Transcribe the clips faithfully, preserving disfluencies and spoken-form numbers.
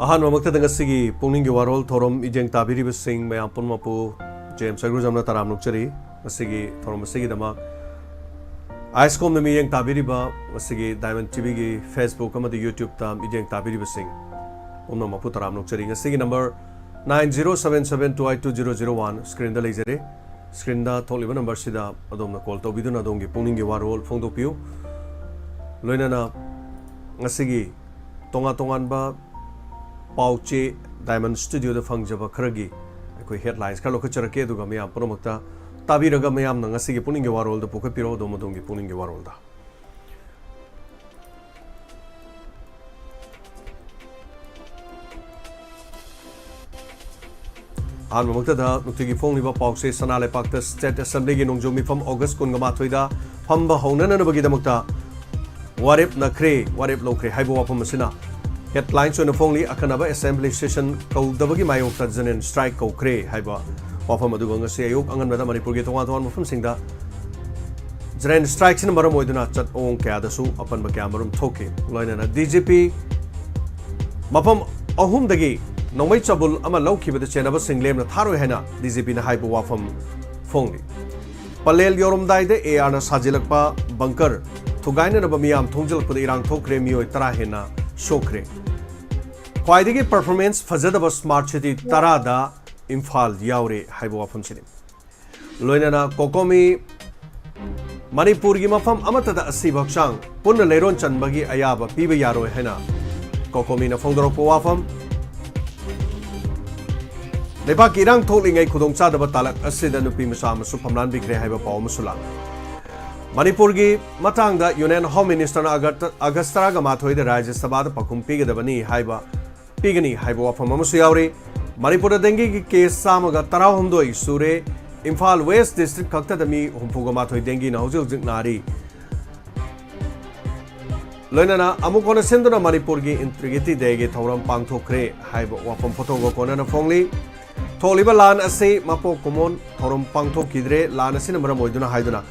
ꯑꯍꯥꯟꯕꯃꯛꯇꯗ ꯉꯁꯤꯒꯤ ꯄꯨꯛꯅꯤꯡꯒꯤ ꯋꯥꯔꯣꯜ ꯊꯧꯔꯝ ꯃꯤꯠꯌꯦꯡ ꯇꯥꯕꯤꯔꯤꯕꯁꯤꯡ ꯃꯌꯥꯝ ꯄꯨꯝꯅꯃꯛꯄꯨ ꯖꯦꯝꯁ ꯑꯒ꯭ꯔꯨꯖꯝꯅ ꯇꯔꯥꯝꯅ ꯑꯣꯛꯆꯔꯤ꯫ ꯉꯁꯤꯒꯤ ꯊꯧꯔꯝ ꯑꯁꯤꯒꯤꯗꯃꯛ ꯑꯥꯏꯁꯀꯣꯝꯗ ꯃꯤꯠꯌꯦꯡ ꯇꯥꯕꯤꯔꯤꯕ, ꯉꯁꯤꯒꯤ Diamond TVꯒꯤ Facebook ꯑꯃꯗꯤ YouTubeꯇ ꯃꯤꯠꯌꯦꯡ ꯇꯥꯕꯤꯔꯤꯕꯁꯤꯡ ꯄꯨꯝꯅꯃꯛꯄꯨ ꯇꯔꯥꯝꯅ ꯑꯣꯛꯆꯔꯤ꯫ ꯉꯁꯤꯒꯤ number nine zero seven seven two eight two zero zero one screenꯗ ꯂꯩꯖꯔꯦ꯫ Screenꯗ ꯊꯣꯛꯂꯤꯕ numberꯁꯤꯗ ꯑꯗꯣꯝꯅ call ꯇꯧꯕꯤꯗꯨꯅ ꯑꯗꯣꯝꯒꯤ ꯄꯨꯛꯅꯤꯡꯒꯤ ꯋꯥꯔꯣꯜ ꯐꯣꯡꯗꯣꯛꯄꯤꯌꯨ꯫ ꯂꯣꯏꯅꯅ ꯉꯁꯤꯒꯤ ꯇꯣꯉꯥꯟ ꯇꯣꯉꯥꯟꯕ ꯄꯥꯎ ꯆꯦ Diamond Studioꯗ ꯐꯪꯖꯕ ꯈꯔꯒꯤ ꯑꯩꯈꯣꯏ headlines ꯈꯔ ꯂꯧꯈꯠꯆꯔꯛꯀꯦ, ꯑꯗꯨꯒ ꯃꯌꯥꯝ ꯄꯨꯝꯅꯃꯛꯇ ꯇꯥꯕꯤꯔꯒ ꯃꯌꯥꯝꯅ ꯉꯁꯤꯒꯤ ꯄꯨꯛꯅꯤꯡꯒꯤ ꯋꯥꯔꯣꯜꯗ ꯄꯨꯈꯠꯄꯤꯔꯣ, ꯑꯗꯣꯝ ꯑꯗꯣꯝꯒꯤ ꯄꯨꯛꯅꯤꯡꯒꯤ ꯋꯥꯔꯣꯜꯗ꯫ ꯑꯍꯥꯟꯕꯃꯛꯇꯗ ꯅꯨꯡꯇꯤꯒꯤ ꯐꯣꯡꯂꯤꯕ ꯄꯥꯎꯆꯦ, ꯁꯅꯥ ꯂꯩꯄꯥꯛꯇ State Assemblyꯒꯤ ꯅꯣꯡꯖꯨ ꯃꯤꯐꯝ August ꯀꯨꯟꯒ ꯃꯥꯊꯣꯏꯗ ꯐꯝꯕ ꯍꯧꯅꯅꯕꯒꯤꯗꯃꯛꯇ ꯋꯥꯔꯦꯞꯅꯈ꯭ꯔꯦ, ꯋꯥꯔꯦꯞ ꯂꯧꯈ꯭ꯔꯦ ꯍꯥꯏꯕ ꯋꯥꯐꯝ ꯑꯁꯤꯅ headlines ꯑꯣꯏꯅ ꯐꯣꯡꯂꯤ꯫ ꯑꯈꯟꯅꯕ Assembly session ꯀꯧꯗꯕꯒꯤ ꯃꯥꯌꯣꯛꯇ general strike ꯀꯧꯈ꯭ꯔꯦ ꯍꯥꯏꯕ ꯋꯥꯐꯝ ꯑꯗꯨꯒ ꯉꯁꯤ ꯑꯌꯨꯛ ꯑꯉꯟꯕꯗ ꯃꯅꯤꯄꯨꯔꯒꯤ ꯇꯣꯉꯥꯟ ꯇꯣꯉꯥꯟꯕ ꯃꯐꯝꯁꯤꯡꯗ general strikeꯁꯤꯅ ꯃꯔꯝ ꯑꯣꯏꯗꯨꯅ ꯆꯠꯑꯣꯡ ꯀꯌꯥꯗꯁꯨ ꯑꯄꯟꯕ ꯀꯌꯥ ꯃꯔꯨꯝ ꯊꯣꯛꯈꯤ꯫ ꯂꯣꯏꯅꯅ DGP ꯃꯐꯝ ꯑꯍꯨꯝꯗꯒꯤ ꯅꯣꯡꯃꯩ ꯆꯕꯨꯜ ꯑꯃ ꯂꯧꯈꯤꯕꯗ ꯆꯦꯟꯅꯕꯁꯤꯡ ꯂꯦꯝꯅ ꯊꯥꯔꯣꯏ ꯍꯥꯏꯅ DGPꯅ ꯍꯥꯏꯕ ꯋꯥꯐꯝ ꯐꯣꯡꯂꯤ꯫ ꯄꯂꯦꯜ ꯌꯧꯔꯝꯗꯥꯏꯗ ARꯅ ꯁꯥꯖꯤꯜꯂꯛꯄ bunker ꯊꯨꯒꯥꯏꯅꯅꯕ ꯃꯤꯌꯥꯝ ꯊꯣꯝꯖꯤꯜꯂꯛꯄꯗ ꯏꯔꯥꯡ ꯊꯣꯛꯈ꯭ꯔꯦ, ꯃꯤꯑꯣꯏ ꯇꯔꯥ ꯍꯦꯟꯅ ꯁꯣꯛꯈ꯭ꯔꯦ꯫ ꯈ꯭ꯋꯥꯏꯗꯒꯤ performance ꯐꯖꯗꯕ smart city ꯇꯔꯥꯗ ꯏꯝꯐꯥꯜ ꯌꯥꯎꯔꯦ ꯍꯥꯏꯕ ꯋꯥꯐꯝꯁꯤꯅꯤ꯫ ꯂꯣꯏꯅꯅ COCOMI ꯃꯅꯤꯄꯨꯔꯒꯤ ꯃꯐꯝ ꯑꯃꯠꯇꯗ ꯑꯁꯤꯕ ꯍꯛꯆꯥꯡ ꯄꯨꯟꯅ ꯂꯩꯔꯣꯟ ꯆꯟꯕꯒꯤ ꯑꯌꯥꯕ ꯄꯤꯕ ꯌꯥꯔꯣꯏ ꯍꯥꯏꯅ COCOMIꯅ ꯐꯣꯡꯗꯣꯔꯛꯄ ꯋꯥꯐꯝ꯫ ꯂꯩꯕꯥꯛꯀꯤ ꯏꯔꯥꯡ ꯊꯣꯛꯂꯤꯉꯩ ꯈꯨꯗꯣꯡꯆꯥꯗꯕ ꯇꯥꯂꯛ ꯑꯁꯤꯗ ꯅꯨꯄꯤ ꯃꯆꯥ ꯑꯃꯁꯨ ꯐꯝꯂꯥꯟꯕꯤꯈ꯭ꯔꯦ ꯍꯥꯏꯕ ꯄꯥꯎ ꯑꯃꯁꯨ ꯂꯥꯛꯂꯤ꯫ ꯃꯅꯤꯄꯨꯔꯒꯤ ꯃꯇꯥꯡꯗ Union Home Ministerꯅ ꯑꯒꯁ ꯇꯔꯥꯒ ꯃꯥꯊꯣꯏꯗ ꯔꯥꯖ꯭ꯌ ꯁꯚꯥꯗ ꯄꯥꯎꯈꯨꯝ ꯄꯤꯒꯗꯕꯅꯤ ꯍꯥꯏꯕ ꯄꯤꯒꯅꯤ ꯍꯥꯏꯕ ꯋꯥꯐꯝ ꯑꯃꯁꯨ ꯌꯥꯎꯔꯤ꯫ ꯃꯅꯤꯄꯨꯔꯗ dengueꯒꯤ case ꯆꯥꯝꯃꯒ ꯇꯔꯥꯍꯨꯝꯗꯣꯏ ꯁꯨꯔꯦ꯫ ꯏꯝꯐꯥꯜ West District ꯈꯛꯇꯗ ꯃꯤ ꯍꯨꯝꯐꯨꯒ ꯃꯥꯊꯣꯏ dengueꯅ ꯍꯧꯖꯤꯛ ꯍꯧꯖꯤꯛ ꯅꯥꯔꯤ꯫ ꯂꯣꯏꯅꯅ ꯑꯃꯨꯛ ꯍꯟꯅ ꯁꯤꯟꯗꯨꯅ ꯃꯅꯤꯄꯨꯔꯒꯤ Integrity Dayꯒꯤ ꯊꯧꯔꯝ ꯄꯥꯡꯊꯣꯛꯈ꯭ꯔꯦ ꯍꯥꯏꯕ ꯋꯥꯐꯝ ꯐꯣꯇꯣꯒ ꯀꯣꯟꯅꯅ ꯐꯣꯡꯂꯤ꯫ ꯊꯣꯛꯂꯤꯕ ꯂꯥꯟ ꯑꯁꯤ ꯃꯄꯣꯛ ꯀꯨꯝꯑꯣꯟ ꯊꯧꯔꯝ ꯄꯥꯡꯊꯣꯛꯈꯤꯗ꯭ꯔꯦ, ꯂꯥꯟ ꯑꯁꯤꯅ ꯃꯔꯝ ꯑꯣꯏꯗꯨꯅ ꯍꯥꯏꯗꯨꯅ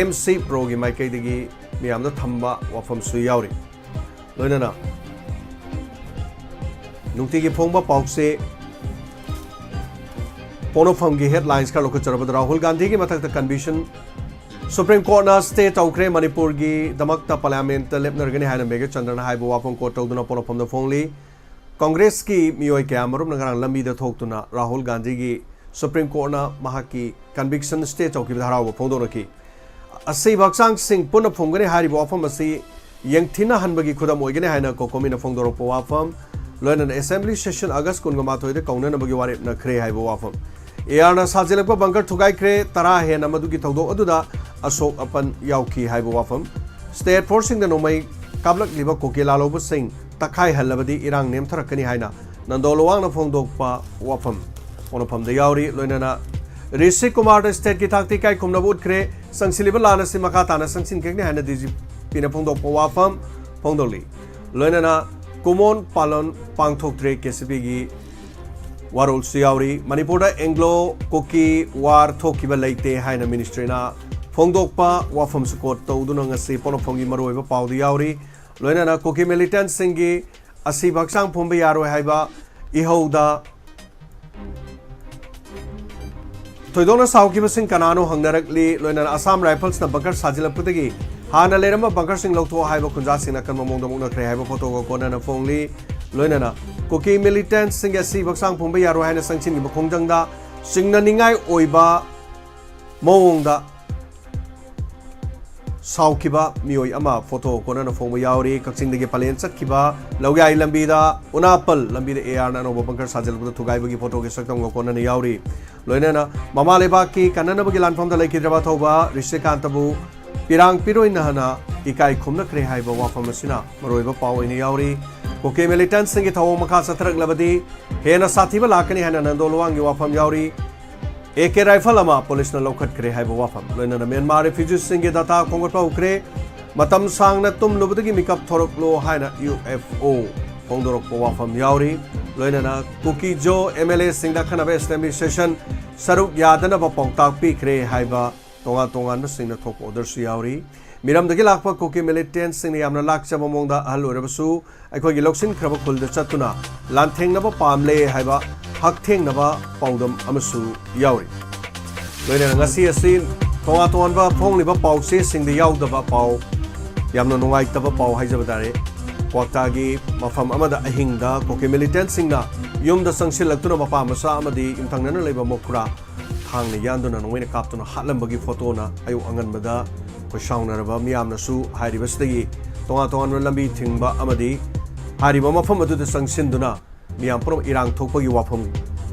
MCProꯒꯤ ꯃꯥꯏꯀꯩꯗꯒꯤ ꯃꯤꯌꯥꯝꯗ ꯊꯝꯕ ꯋꯥꯐꯝꯁꯨ ꯌꯥꯎꯔꯤ꯫ ꯂꯣꯏꯅꯅ ꯅꯨꯡꯇꯤꯒꯤ ꯐꯣꯡꯕ ꯄꯥꯎꯆꯦ ꯄꯣꯛꯅꯐꯝꯒꯤ headlines ꯈꯔ ꯂꯧꯈꯠꯆꯔꯕꯗ, ꯔꯥꯍꯨꯜ ꯒꯥꯟꯙꯤꯒꯤ ꯃꯊꯛꯇ conviction, Supreme Courtꯅ stay ꯇꯧꯈ꯭ꯔꯦ ꯃꯅꯤꯄꯨꯔꯒꯤꯗꯃꯛꯇ Parliamentꯇ ꯂꯦꯞꯅꯔꯒꯅꯤ ꯍꯥꯏꯅ ꯃꯦꯘꯆꯟꯗ꯭ꯔꯅ ꯍꯥꯏꯕ ꯋꯥꯐꯝ quote ꯇꯧꯗꯨꯅ ꯄꯣꯛꯅꯐꯝꯗ ꯐꯣꯡꯂꯤ꯫ ꯀꯪꯒ꯭ꯔꯦꯁꯀꯤ ꯃꯤꯑꯣꯏ ꯀꯌꯥ ꯃꯔꯨꯝꯅ ꯉꯔꯥꯡ ꯂꯝꯕꯤꯗ ꯊꯣꯛꯇꯨꯅ ꯔꯥꯍꯨꯜ ꯒꯥꯟꯙꯤꯒꯤ Supreme Courtꯅ ꯃꯍꯥꯛꯀꯤ conviction stay ꯇꯧꯈꯤꯕꯗ ꯍꯔꯥꯎꯕ ꯐꯣꯡꯗꯣꯔꯛꯈꯤ꯫ ꯑꯁꯤꯕ ꯍꯛꯆꯥꯡꯁꯤꯡ ꯄꯨꯟꯅ ꯐꯨꯝꯒꯅꯤ ꯍꯥꯏꯔꯤꯕ ꯋꯥꯐꯝ ꯑꯁꯤ ꯌꯦꯡꯊꯤꯅꯍꯟꯕꯒꯤ ꯈꯨꯗꯝ ꯑꯣꯏꯒꯅꯤ ꯍꯥꯏꯅ ꯀꯣꯀꯣꯃꯤꯅ ꯐꯣꯡꯗꯣꯔꯛꯄ ꯋꯥꯐꯝ, ꯂꯣꯏꯅꯅ Assembly session August ꯀꯨꯟꯒ ꯃꯥꯊꯣꯏꯗ ꯀꯧꯅꯅꯕꯒꯤ ꯋꯥꯔꯦꯞꯅꯈ꯭ꯔꯦ ꯍꯥꯏꯕ ꯋꯥꯐꯝ, ARꯅ ꯁꯥꯖꯤꯜꯂꯛꯄ bunker ꯊꯨꯒꯥꯏꯈ꯭ꯔꯦ, ꯇꯔꯥ ꯍꯦꯟꯅ ꯃꯗꯨꯒꯤ ꯊꯧꯗꯣꯛ ꯑꯗꯨꯗ ꯑꯁꯣꯛ ꯑꯄꯟ ꯌꯥꯎꯈꯤ ꯍꯥꯏꯕ ꯋꯥꯐꯝ, State Forceꯁꯤꯡꯗ ꯅꯣꯡꯃꯩ ꯀꯥꯞꯂꯛꯂꯤꯕ ꯀꯨꯀꯤ ꯂꯥꯜꯍꯧꯕꯁꯤꯡ ꯇꯛꯈꯥꯏꯍꯜꯂꯕꯗꯤ ꯏꯔꯥꯡ ꯅꯦꯝꯊꯔꯛꯀꯅꯤ ꯍꯥꯏꯅ ꯅꯟꯗꯣ ꯂꯨꯋꯥꯡꯅ ꯐꯣꯡꯗꯣꯛꯄ ꯋꯥꯐꯝ ꯄꯣꯛꯅꯐꯝꯗ ꯌꯥꯎꯔꯤ꯫ ꯂꯣꯏꯅꯅ ꯔꯤꯁꯤ ꯀꯨꯃꯥꯔꯗ stateꯀꯤ ꯊꯥꯛꯇ ꯏꯀꯥꯏ ꯈꯨꯝꯅꯕ ꯎꯠꯈ꯭ꯔꯦ꯫ ꯆꯪꯁꯤꯜꯂꯤꯕ ꯂꯥꯟ ꯑꯁꯤ ꯃꯈꯥ ꯇꯥꯅ ꯆꯪꯁꯤꯟꯈꯤꯒꯅꯤ ꯍꯥꯏꯅ DGPꯅ ꯐꯣꯡꯗꯣꯛꯄ ꯋꯥꯐꯝ ꯐꯣꯡꯗꯣꯛꯂꯤ꯫ ꯂꯣꯏꯅꯅ ꯀꯨꯃꯣꯟ ꯄꯥꯂꯟ ꯄꯥꯡꯊꯣꯛꯇ꯭ꯔꯦ, KCPꯒꯤ ꯋꯥꯔꯣꯜꯁꯨ ꯌꯥꯎꯔꯤ꯫ ꯃꯅꯤꯄꯨꯔꯗ Anglo Kuki war ꯊꯣꯛꯈꯤꯕ ꯂꯩꯇꯦ ꯍꯥꯏꯅ ministryꯅ ꯐꯣꯡꯗꯣꯛꯄ ꯋꯥꯐꯝꯁꯨ quote ꯇꯧꯗꯨꯅ ꯉꯁꯤ ꯄꯣꯛꯅꯐꯝꯒꯤ ꯃꯔꯨꯑꯣꯏꯕ ꯄꯥꯎꯗ ꯌꯥꯎꯔꯤ꯫ ꯂꯣꯏꯅꯅ ꯀꯨꯀꯤ militantꯁꯤꯡꯒꯤ ꯑꯁꯤꯕ ꯍꯛꯆꯥꯡ ꯐꯨꯝꯕ ꯌꯥꯔꯣꯏ ꯍꯥꯏꯕ ꯏꯍꯧꯗ ꯊꯣꯏꯗꯣꯛꯅ ꯁꯥꯎꯈꯤꯕꯁꯤꯡ ꯀꯅꯥꯅꯣ ꯍꯪꯅꯔꯛꯂꯤ꯫ ꯂꯣꯏꯅꯅ Assam Riflesꯅ bunker ꯁꯥꯖꯤꯜꯂꯛꯄꯗꯒꯤ ꯍꯥꯟꯅ ꯂꯩꯔꯝꯕ bunkerꯁꯤꯡ ꯂꯧꯊꯣꯛꯑꯣ ꯍꯥꯏꯕ ꯈꯨꯟꯖꯥꯁꯤꯡꯅ ꯑꯀꯟꯕ ꯃꯑꯣꯡꯗ ꯃꯨꯛꯅꯈ꯭ꯔꯦ ꯍꯥꯏꯕ photoꯒ ꯀꯣꯟꯅꯅ ꯐꯣꯡꯂꯤ꯫ ꯂꯣꯏꯅꯅ ꯀꯨꯀꯤ militantꯁꯤꯡꯒꯤ ꯑꯁꯤꯕ ꯍꯛꯆꯥꯡ ꯐꯨꯝꯕ ꯌꯥꯔꯣꯏ ꯍꯥꯏꯅ ꯆꯪꯁꯤꯟꯈꯤꯕ ꯈꯣꯡꯖꯪꯗ ꯆꯤꯡꯅꯅꯤꯡꯉꯥꯏ ꯑꯣꯏꯕ ꯃꯑꯣꯡꯗ ꯁꯥꯎꯈꯤꯕ ꯃꯤꯑꯣꯏ ꯑꯃ photo ꯀꯣꯟꯅꯅ ꯐꯣꯡꯕ ꯌꯥꯎꯔꯤ꯫ ꯀꯛꯆꯤꯡꯗꯒꯤ ꯄꯂꯦꯟ ꯆꯠꯈꯤꯕ ꯂꯧꯌꯥꯏ ꯂꯝꯕꯤꯗ ꯎꯅꯥꯄꯜ ꯂꯝꯕꯤꯗ ARꯅ ꯑꯅꯧꯕ bunker ꯁꯥꯖꯤꯜꯂꯛꯄꯗ ꯊꯨꯒꯥꯏꯕꯒꯤ photoꯒꯤ ꯁꯛꯇꯝꯒ ꯀꯣꯟꯅꯅ ꯌꯥꯎꯔꯤ꯫ ꯂꯣꯏꯅꯅ ꯃꯃꯥ ꯂꯩꯕꯥꯛꯀꯤ ꯀꯟꯅꯅꯕꯒꯤ ꯂꯥꯟꯐꯝꯗ ꯂꯩꯈꯤꯗ꯭ꯔꯕ ꯑꯊꯧꯕ ꯔꯤꯁꯤꯀꯥꯟꯇꯕꯨ ꯄꯤꯔꯥꯡ ꯄꯤꯔꯣꯏꯅ ꯍꯥꯟꯅ ꯏꯀꯥꯏ ꯈꯨꯝꯅꯈ꯭ꯔꯦ ꯍꯥꯏꯕ ꯋꯥꯐꯝ ꯑꯁꯤꯅ ꯃꯔꯨꯑꯣꯏꯕ ꯄꯥꯎ ꯑꯣꯏꯅ ꯌꯥꯎꯔꯤ꯫ ꯀꯨꯀꯤ militantꯁꯤꯡꯒꯤ ꯊꯧꯑꯣꯡ ꯃꯈꯥ ꯆꯠꯊꯔꯛꯂꯕꯗꯤ ꯍꯦꯟꯅ ꯁꯥꯊꯤꯕ ꯂꯥꯛꯀꯅꯤ ꯍꯥꯏꯅ ꯅꯟꯗꯣ ꯂꯨꯋꯥꯡꯒꯤ ꯋꯥꯐꯝ ꯌꯥꯎꯔꯤ꯫ AK rifle ꯑꯃ policeꯅ ꯂꯧꯈꯠꯈ꯭ꯔꯦ ꯍꯥꯏꯕ ꯋꯥꯐꯝ, ꯂꯣꯏꯅꯅ Myanmar refugeesꯁꯤꯡꯒꯤ data ꯈꯣꯝꯒꯠꯄ ꯍꯧꯈ꯭ꯔꯦ꯫ ꯃꯇꯝ ꯁꯥꯡꯅ ꯇꯨꯝꯂꯨꯕꯗꯒꯤ ꯃꯤꯀꯞ ꯊꯣꯔꯛꯂꯣ ꯍꯥꯏꯅ UFO ꯐꯣꯡꯗꯣꯔꯛꯄ ꯋꯥꯐꯝ ꯌꯥꯎꯔꯤ꯫ ꯂꯣꯏꯅꯅ ꯀꯨꯀꯤ-ꯖꯣ MLAꯁꯤꯡꯗ ꯑꯈꯟꯅꯕ assembly session ꯁꯔꯨꯛ ꯌꯥꯗꯅꯕ ꯄꯥꯎꯇꯥꯛ ꯄꯤꯈ꯭ꯔꯦ ꯍꯥꯏꯕ ꯇꯣꯉꯥꯟ ꯇꯣꯉꯥꯟꯕꯁꯤꯡꯅ ꯊꯣꯛꯄ orderꯁꯨ ꯌꯥꯎꯔꯤ꯫ ꯃꯤꯔꯝꯗꯒꯤ ꯂꯥꯛꯄ ꯀꯨꯀꯤ ꯃꯤꯂꯤꯇꯦꯟꯠꯁꯤꯡꯅ ꯌꯥꯝꯅ ꯂꯥꯛꯆꯕ ꯃꯑꯣꯡꯗ ꯑꯍꯜ ꯑꯣꯏꯔꯕꯁꯨ ꯑꯩꯈꯣꯏꯒꯤ ꯂꯧꯁꯤꯟꯈ꯭ꯔꯕ ꯈꯨꯜꯗ ꯆꯠꯇꯨꯅ ꯂꯥꯟꯊꯦꯡꯅꯕ ꯄꯥꯝꯂꯦ ꯍꯥꯏꯕ ꯍꯛꯊꯦꯡꯅꯕ ꯄꯥꯎꯗꯝ ꯑꯃꯁꯨ ꯌꯥꯎꯔꯤ꯫ ꯂꯣꯏꯅꯅ ꯉꯁꯤ ꯑꯁꯤ ꯇꯣꯉꯥꯟ ꯇꯣꯉꯥꯟꯕ ꯐꯣꯡꯂꯤꯕ ꯄꯥꯎꯆꯦꯁꯤꯡꯗ ꯌꯥꯎꯗꯕ ꯄꯥꯎ, ꯌꯥꯝꯅ ꯅꯨꯡꯉꯥꯏꯇꯕ ꯄꯥꯎ ꯍꯥꯏꯖꯕ ꯇꯥꯔꯦ꯫ ꯀ꯭ꯋꯥꯛꯇꯥꯒꯤ ꯃꯐꯝ ꯑꯃꯗ ꯑꯍꯤꯡꯗ ꯀꯨꯀꯤ ꯃꯤꯂꯤꯇꯦꯟꯠꯁꯤꯡꯅ ꯌꯨꯝꯗ ꯆꯪꯁꯤꯜꯂꯛꯇꯨꯅ ꯃꯄꯥ ꯃꯆꯥ ꯑꯃꯗꯤ ꯌꯨꯝꯊꯪꯅꯅ ꯂꯩꯕ ꯃꯣꯈꯨꯔꯥ ꯊꯥꯡꯅ ꯌꯥꯟꯗꯨꯅ ꯅꯣꯡꯃꯩꯅ ꯀꯥꯞꯇꯨꯅ ꯍꯥꯠꯂꯝꯕꯒꯤ ꯐꯣꯇꯣꯅ ꯑꯌꯨꯛ ꯑꯉꯟꯕꯗ ꯑꯩꯈꯣꯏ ꯁꯥꯎꯅꯔꯕ ꯃꯤꯌꯥꯝꯅꯁꯨ ꯍꯥꯏꯔꯤꯕꯁꯤꯗꯒꯤ ꯇꯣꯉꯥꯟ ꯇꯣꯉꯥꯟꯕ ꯂꯝꯕꯤ ꯊꯤꯡꯕ ꯑꯃꯗꯤ ꯍꯥꯏꯔꯤꯕ ꯃꯐꯝ ꯑꯗꯨꯗ ꯆꯪꯁꯤꯟꯗꯨꯅ ꯃꯤꯌꯥꯝ ꯄꯨꯝꯅꯃꯛ ꯏꯔꯥꯡ ꯊꯣꯛꯄꯒꯤ ꯋꯥꯐꯝ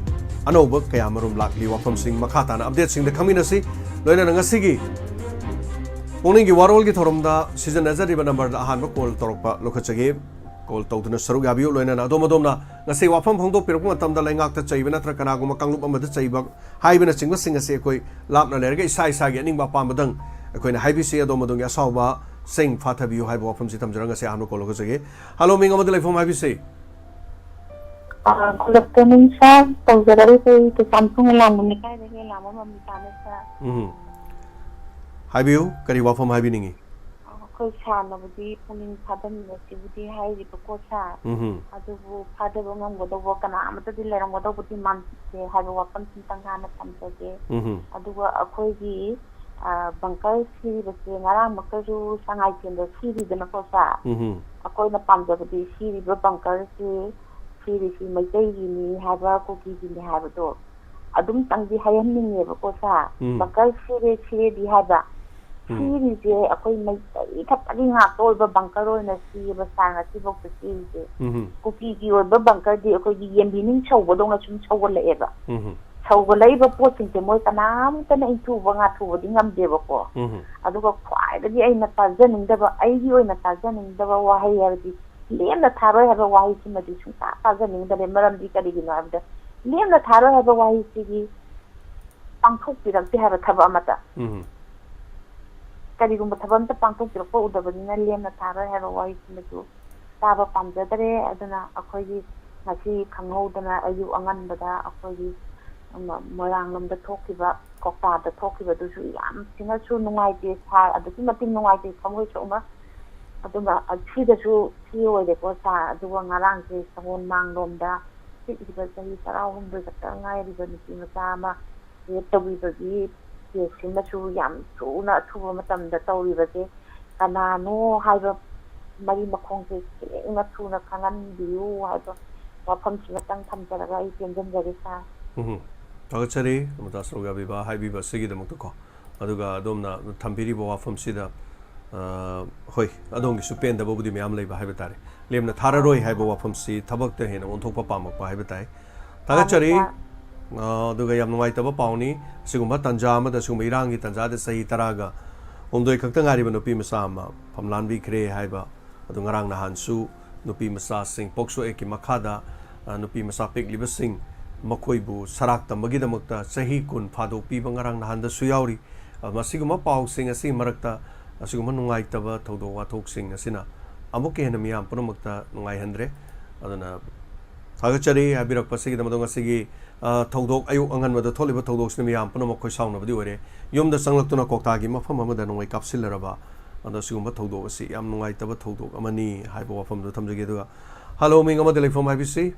ꯑꯅꯧꯕ ꯀꯌꯥ ꯃꯔꯨꯝ ꯂꯥꯛꯂꯤ꯫ ꯋꯥꯐꯝꯁꯤꯡ ꯃꯈꯥ ꯇꯥꯅ ꯑꯞꯗꯦꯠꯁꯤꯡꯗ ꯈꯪꯃꯤꯟꯅꯁꯤ꯫ ꯂꯣꯏꯅꯅ ꯉꯁꯤꯒꯤ ꯄꯨꯛꯅꯤꯡꯒꯤ ꯋꯥꯔꯣꯜꯒꯤ ꯊꯧꯔꯝꯗ ꯁꯤꯖꯤꯟꯅꯖꯔꯤꯕ ꯅꯝꯕꯔꯗ ꯑꯍꯥꯟꯕ ꯀꯣꯜ ꯇꯧꯔꯛꯄ ꯂꯧꯈꯠꯆꯒꯦ꯫ ꯀꯣꯜ ꯇꯧꯗꯨꯅ ꯁꯔꯨꯛ ꯌꯥꯕꯤꯌꯨ꯫ ꯂꯣꯏꯅꯅ ꯑꯗꯣꯝ ꯑꯗꯣꯝꯅ ꯉꯁꯤ ꯋꯥꯐꯝ ꯐꯣꯡꯗꯣꯛꯄꯤꯔꯛꯄ ꯃꯇꯝꯗ ꯂꯩꯉꯥꯛꯇ ꯆꯩꯕ ꯅꯠꯇ꯭ꯔ ꯀꯅꯥꯒꯨꯝꯕ ꯀꯥꯡꯂꯨꯞ ꯑꯃꯗ ꯆꯩꯕ ꯍꯥꯏꯕꯅꯆꯤꯡꯕꯁꯤꯡ ꯑꯁꯤ ꯑꯩꯈꯣꯏ ꯂꯥꯞꯅ ꯂꯩꯔꯒ ꯏꯁꯥ ꯏꯁꯥꯒꯤ ꯑꯅꯤꯡꯕ ꯑꯄꯥꯝꯕꯗꯪ ꯑꯩꯈꯣꯏꯅ ꯍꯥꯏꯕꯤꯁꯤ꯫ ꯑꯗꯣꯝ ꯑꯗꯣꯝꯒꯤ ꯑꯁꯥꯎꯕꯁꯤꯡ ꯐꯥꯊꯕꯤꯌꯨ ꯍꯥꯏꯕ ꯋꯥꯐꯝꯁꯤ ꯊꯝꯖꯔꯒ ꯉꯁꯤ ꯑꯍꯥꯟꯕ ꯀꯣꯜ ꯂꯧꯈꯠꯆꯒꯦ꯫ ꯍꯜꯂꯣ, ꯃꯤꯡ ꯑꯃꯗꯤ ꯂꯩꯐꯝ ꯍꯥꯏꯕꯤꯁꯤ꯫ ꯑ, good afternoon, sir꯫ ꯇꯧꯖꯔꯛꯏꯁꯦ ꯑꯩ ꯀꯩꯁꯥꯝꯊꯣꯡ ꯂꯥꯡꯕ ꯂꯩꯀꯥꯏꯗꯒꯤ ꯂꯥꯡꯕ ꯃꯃꯤꯇꯥꯅꯦ, sir꯫ ꯎꯝ꯫ ꯍꯥꯏꯕꯤꯌꯨ, ꯀꯔꯤ ꯋꯥꯐꯝ ꯍꯥꯏꯕꯤꯅꯤꯡꯉꯤ? ꯑ, ꯑꯩꯈꯣꯏ ꯁꯥꯔꯅꯕꯨꯗꯤ ꯄꯨꯛꯅꯤꯡ ꯐꯥꯊꯃꯤꯟꯅꯁꯤꯕꯨꯗꯤ ꯍꯥꯏꯔꯤꯕꯀꯣ, sir꯫ ꯎꯝ꯫ ꯑꯗꯨꯕꯨ ꯐꯥꯊꯕ ꯉꯝꯒꯗꯧꯕ ꯀꯅꯥ ꯑꯃꯠꯇꯗꯤ ꯂꯩꯔꯝꯒꯗꯧꯕꯗꯤ ꯃꯥꯟꯗꯦ ꯍꯥꯏꯕ ꯋꯥꯐꯝꯁꯤꯇꯪ ꯍꯥꯟꯅ ꯊꯝꯖꯒꯦ꯫ ꯎꯝ꯫ ꯑꯗꯨꯒ ꯑꯩꯈꯣꯏꯒꯤ, ꯑ, bunker ꯁꯤꯔꯤꯕꯁꯦ ꯉꯔꯥꯡꯃꯛꯇꯁꯨ ꯁꯉꯥꯏꯊꯦꯜꯗ ꯁꯤꯔꯤꯗꯅꯀꯣ, sir꯫ ꯎꯝ꯫ ꯑꯩꯈꯣꯏꯅ ꯄꯥꯝꯖꯕꯗꯤ ꯁꯤꯔꯤꯕ bunker ꯁꯤ ꯁꯤꯔꯤꯁꯤ ꯃꯩꯇꯩꯒꯤꯅꯤ ꯍꯥꯏꯕ, ꯀꯨꯀꯤꯒꯤꯅꯤ ꯍꯥꯏꯕꯗꯣ ꯑꯗꯨꯝꯇꯪꯗꯤ ꯍꯥꯏꯍꯟꯅꯤꯡꯉꯦꯕꯀꯣ, sir꯫ ꯎꯝ꯫ Bunker ꯁꯤꯔꯦ, ꯁꯤꯔꯦꯗꯤ ꯍꯥꯏꯕ꯫ ꯎꯝ꯫ ꯁꯤꯔꯤꯁꯦ ꯑꯩꯈꯣꯏ ꯃꯩꯇꯩ ꯈꯛꯇꯒꯤ ꯉꯥꯛꯇ ꯑꯣꯏꯕ bunker ꯑꯣꯏꯅ ꯁꯤꯌꯦꯕ, sir, ꯉꯁꯤꯐꯥꯎꯗ ꯁꯤꯔꯤꯁꯦ꯫ ꯎꯝ꯫ ꯀꯨꯀꯤꯒꯤ ꯑꯣꯏꯕ bunker ꯗꯤ ꯑꯩꯈꯣꯏꯒꯤ ꯌꯦꯟꯕꯤ ꯅꯨꯡ ꯁꯧꯕꯗꯧꯅ ꯁꯨꯝ ꯁꯧꯒꯠꯂꯛꯑꯦꯕ꯫ ꯎꯝ꯫ ꯁꯧꯒꯠꯂꯛꯏꯕ ꯄꯣꯠꯁꯤꯡꯁꯦ ꯃꯣꯏ ꯀꯅꯥꯝꯇꯅ ꯏꯟꯊꯨꯕ ꯉꯥꯊꯨꯕꯗꯤ ꯉꯝꯗꯦꯕꯀꯣ꯫ ꯎꯝ꯫ ꯑꯗꯨꯒ ꯈ꯭ꯋꯥꯏꯗꯒꯤ ꯑꯩꯅ ꯇꯥꯖꯅꯤꯡꯗꯕ, ꯑꯩꯒꯤ ꯑꯣꯏꯅ ꯇꯥꯖꯅꯤꯡꯗꯕ ꯋꯥꯍꯩ ꯍꯥꯏꯕꯗꯤ ꯂꯦꯝꯅ ꯊꯥꯔꯣꯏ ꯍꯥꯏꯕ ꯋꯥꯍꯩꯁꯤꯃꯗꯤ ꯁꯨꯡꯇꯥ ꯇꯥꯖꯅꯤꯡꯗꯔꯦ꯫ ꯃꯔꯝꯗꯤ ꯀꯔꯤꯒꯤꯅꯣ ꯍꯥꯏꯕꯗ, ꯂꯦꯝꯅ ꯊꯥꯔꯣꯏ ꯍꯥꯏꯕ ꯋꯥꯍꯩꯁꯤꯗꯤ ꯄꯥꯡꯊꯣꯛꯄꯤꯔꯛꯇꯦ ꯍꯥꯏꯕ ꯊꯕꯛ ꯑꯃꯠꯇ꯫ ꯎꯝ꯫ ꯀꯔꯤꯒꯨꯝꯕ ꯊꯕꯛ ꯑꯃꯠꯇ ꯄꯥꯡꯊꯣꯛꯄꯤꯔꯛꯄ ꯎꯗꯕꯅꯤꯅ ꯂꯦꯝꯅ ꯊꯥꯔꯣꯏ ꯍꯥꯏꯕ ꯋꯥꯍꯩꯁꯤꯃꯁꯨ ꯇꯥꯕ ꯄꯥꯝꯖꯗꯔꯦ꯫ ꯑꯗꯨꯅ ꯑꯩꯈꯣꯏꯒꯤ ꯉꯁꯤ ꯈꯪꯍꯧꯗꯅ ꯑꯌꯨꯛ ꯑꯉꯟꯕꯗ ꯑꯩꯈꯣꯏꯒꯤ, ꯎꯝ, ꯃꯣꯏꯔꯥꯡ ꯂꯣꯝꯗ ꯊꯣꯛꯈꯤꯕ ꯀ꯭ꯋꯥꯛꯇꯥꯗ ꯊꯣꯛꯈꯤꯕꯗꯨꯁꯨ ꯌꯥꯝ ꯊꯤꯅꯁꯨ ꯅꯨꯡꯉꯥꯏꯇꯦ ꯁꯥꯔ, ꯑꯗꯨꯛꯀꯤ ꯃꯇꯤꯛ ꯅꯨꯡꯉꯥꯏꯇꯦ ꯊꯃꯣꯏ ꯁꯣꯛꯅ꯫ ꯑꯗꯨꯅ ꯁꯤꯗꯁꯨ ꯁꯤ ꯑꯣꯏꯔꯦꯀꯣ ꯁꯥꯔ꯫ ꯑꯗꯨꯒ ꯉꯔꯥꯡꯁꯦ ꯁꯪꯒꯣꯜꯃꯥꯡꯂꯣꯝꯗ ꯄꯤꯛꯂꯤꯕ ꯆꯍꯤ ꯇꯔꯥꯍꯨꯝꯗꯣꯏ ꯈꯛꯇ ꯉꯥꯏꯔꯤꯕ ꯅꯨꯄꯤ ꯃꯆꯥ ꯑꯃ ꯔꯦꯞ ꯇꯧꯕꯤꯕꯒꯤ ꯀꯦꯁꯁꯤꯃꯁꯨ ꯌꯥꯝ ꯊꯨꯅ ꯑꯊꯨꯕ ꯃꯇꯝꯗ ꯇꯧꯔꯤꯕꯁꯦ ꯀꯅꯥꯅꯣ ꯍꯥꯏꯕ ꯃꯔꯤ ꯃꯈꯣꯡꯁꯦ ꯁꯦꯡꯅ ꯊꯨꯅ ꯈꯪꯍꯟꯕꯤꯌꯨ ꯍꯥꯏꯕ ꯋꯥꯐꯝꯁꯤꯃꯇꯪ ꯊꯝꯖꯔꯒ ꯑꯩ ꯇꯦꯟꯖꯟꯖꯔꯦ ꯁꯥꯔ꯫ ꯎꯝ꯫ ꯊꯥꯒꯠꯆꯔꯤ ꯑꯃꯗ ꯁꯔꯨꯛ ꯌꯥꯕꯤꯕ ꯍꯥꯏꯕꯤꯕ ꯑꯁꯤꯒꯤꯗꯃꯛꯇꯀꯣ꯫ ꯑꯗꯨꯒ ꯑꯗꯣꯝꯅ ꯊꯝꯕꯤꯔꯤꯕ ꯋꯥꯐꯝꯁꯤꯗ, ꯑ, ꯍꯣꯏ, ꯑꯗꯣꯝꯒꯤꯁꯨ ꯄꯦꯟꯗꯕꯕꯨꯗꯤ ꯃꯌꯥꯝ ꯂꯩꯕ ꯍꯥꯏꯕ ꯇꯥꯔꯦ꯫ ꯂꯦꯝꯅ ꯊꯥꯔꯔꯣꯏ ꯍꯥꯏꯕ ꯋꯥꯐꯝꯁꯤ ꯊꯕꯛꯇ ꯍꯦꯟꯅ ꯑꯣꯟꯊꯣꯛꯄ ꯄꯥꯝꯃꯛꯄ ꯍꯥꯏꯕ ꯇꯥꯏ꯫ ꯊꯥꯒꯠꯆꯔꯤ꯫ ꯁꯥꯔ꯫ ꯑ, ꯑꯗꯨꯒ ꯌꯥꯝ ꯅꯨꯡꯉꯥꯏꯇꯕ ꯄꯥꯎꯅꯤ꯫ ꯑꯁꯤꯒꯨꯝꯕ ꯇꯥꯟꯖꯥ ꯑꯃꯗ, ꯑꯁꯤꯒꯨꯝꯕ ꯏꯔꯥꯡꯒꯤ ꯇꯥꯟꯖꯥꯗ ꯆꯍꯤ ꯇꯔꯥꯒ ꯍꯨꯝꯗꯣꯏ ꯈꯛꯇ ꯉꯥꯏꯔꯤꯕ ꯅꯨꯄꯤ ꯃꯆꯥ ꯑꯃ ꯐꯝꯂꯥꯟꯕꯤꯈ꯭ꯔꯦ ꯍꯥꯏꯕ ꯑꯗꯨ ꯉꯔꯥꯡ ꯅꯍꯥꯟꯁꯨ ꯅꯨꯄꯤ ꯃꯆꯥꯁꯤꯡ ꯄꯣꯛꯁꯣ ꯑꯦꯛꯀꯤ ꯃꯈꯥꯗ, ꯑ, ꯅꯨꯄꯤ ꯃꯆꯥ ꯄꯤꯛꯂꯤꯕꯁꯤꯡ ꯃꯈꯣꯏꯕꯨ ꯁꯔꯥꯛ ꯇꯝꯕꯒꯤꯗꯃꯛꯇ ꯆꯍꯤ ꯀꯨꯟ ꯐꯥꯗꯣꯛꯄꯤꯕ ꯉꯔꯥꯡ ꯅꯍꯥꯟꯗꯁꯨ ꯌꯥꯎꯔꯤ꯫ ꯑ, ꯃꯁꯤꯒꯨꯝꯕ ꯄꯥꯎꯁꯤꯡ ꯑꯁꯤꯒꯤ ꯃꯔꯛꯇ ꯑꯁꯤꯒꯨꯝꯕ ꯅꯨꯡꯉꯥꯏꯇꯕ ꯊꯧꯗꯣꯛ ꯋꯥꯊꯣꯛꯁꯤꯡ ꯑꯁꯤꯅ ꯑꯃꯨꯛꯀ ꯍꯦꯟꯅ ꯃꯤꯌꯥꯝ ꯄꯨꯝꯅꯃꯛꯇ ꯅꯨꯡꯉꯥꯏꯍꯟꯗ꯭ꯔꯦ꯫ ꯑꯗꯨꯅ ꯊꯥꯒꯠꯆꯔꯤ ꯍꯥꯏꯕꯤꯔꯛꯄꯁꯤꯒꯤꯗꯃꯛ꯫ ꯑꯗꯣ ꯉꯁꯤꯒꯤ, ꯑ, ꯊꯧꯗꯣꯛ, ꯑꯌꯨꯛ ꯑꯉꯟꯕꯗ ꯊꯣꯛꯂꯤꯕ ꯊꯧꯗꯣꯛꯁꯤꯅ ꯃꯤꯌꯥꯝ ꯄꯨꯝꯅꯃꯛ ꯈꯣꯏ ꯁꯥꯎꯅꯕꯗꯤ ꯑꯣꯏꯔꯦ꯫ ꯌꯨꯝꯗ ꯆꯪꯂꯛꯇꯨꯅ ꯀ꯭ꯋꯥꯛꯇꯥꯒꯤ ꯃꯐꯝ ꯑꯃꯗ ꯅꯣꯡꯃꯩ ꯀꯥꯞꯁꯤꯜꯂꯔꯕ, ꯑꯗꯣ ꯁꯤꯒꯨꯝꯕ ꯊꯧꯗꯣꯛ ꯑꯁꯤ ꯌꯥꯝ ꯅꯨꯡꯉꯥꯏꯇꯕ ꯊꯧꯗꯣꯛ ꯑꯃꯅꯤ ꯍꯥꯏꯕ ꯋꯥꯐꯝꯗꯨ ꯊꯝꯖꯒꯦ꯫ ꯑꯗꯨꯒ, ꯍꯜꯂꯣ, ꯃꯤꯡ ꯑꯃꯗꯤ ꯂꯩꯐꯝ ꯍꯥꯏꯕꯤꯁꯤ?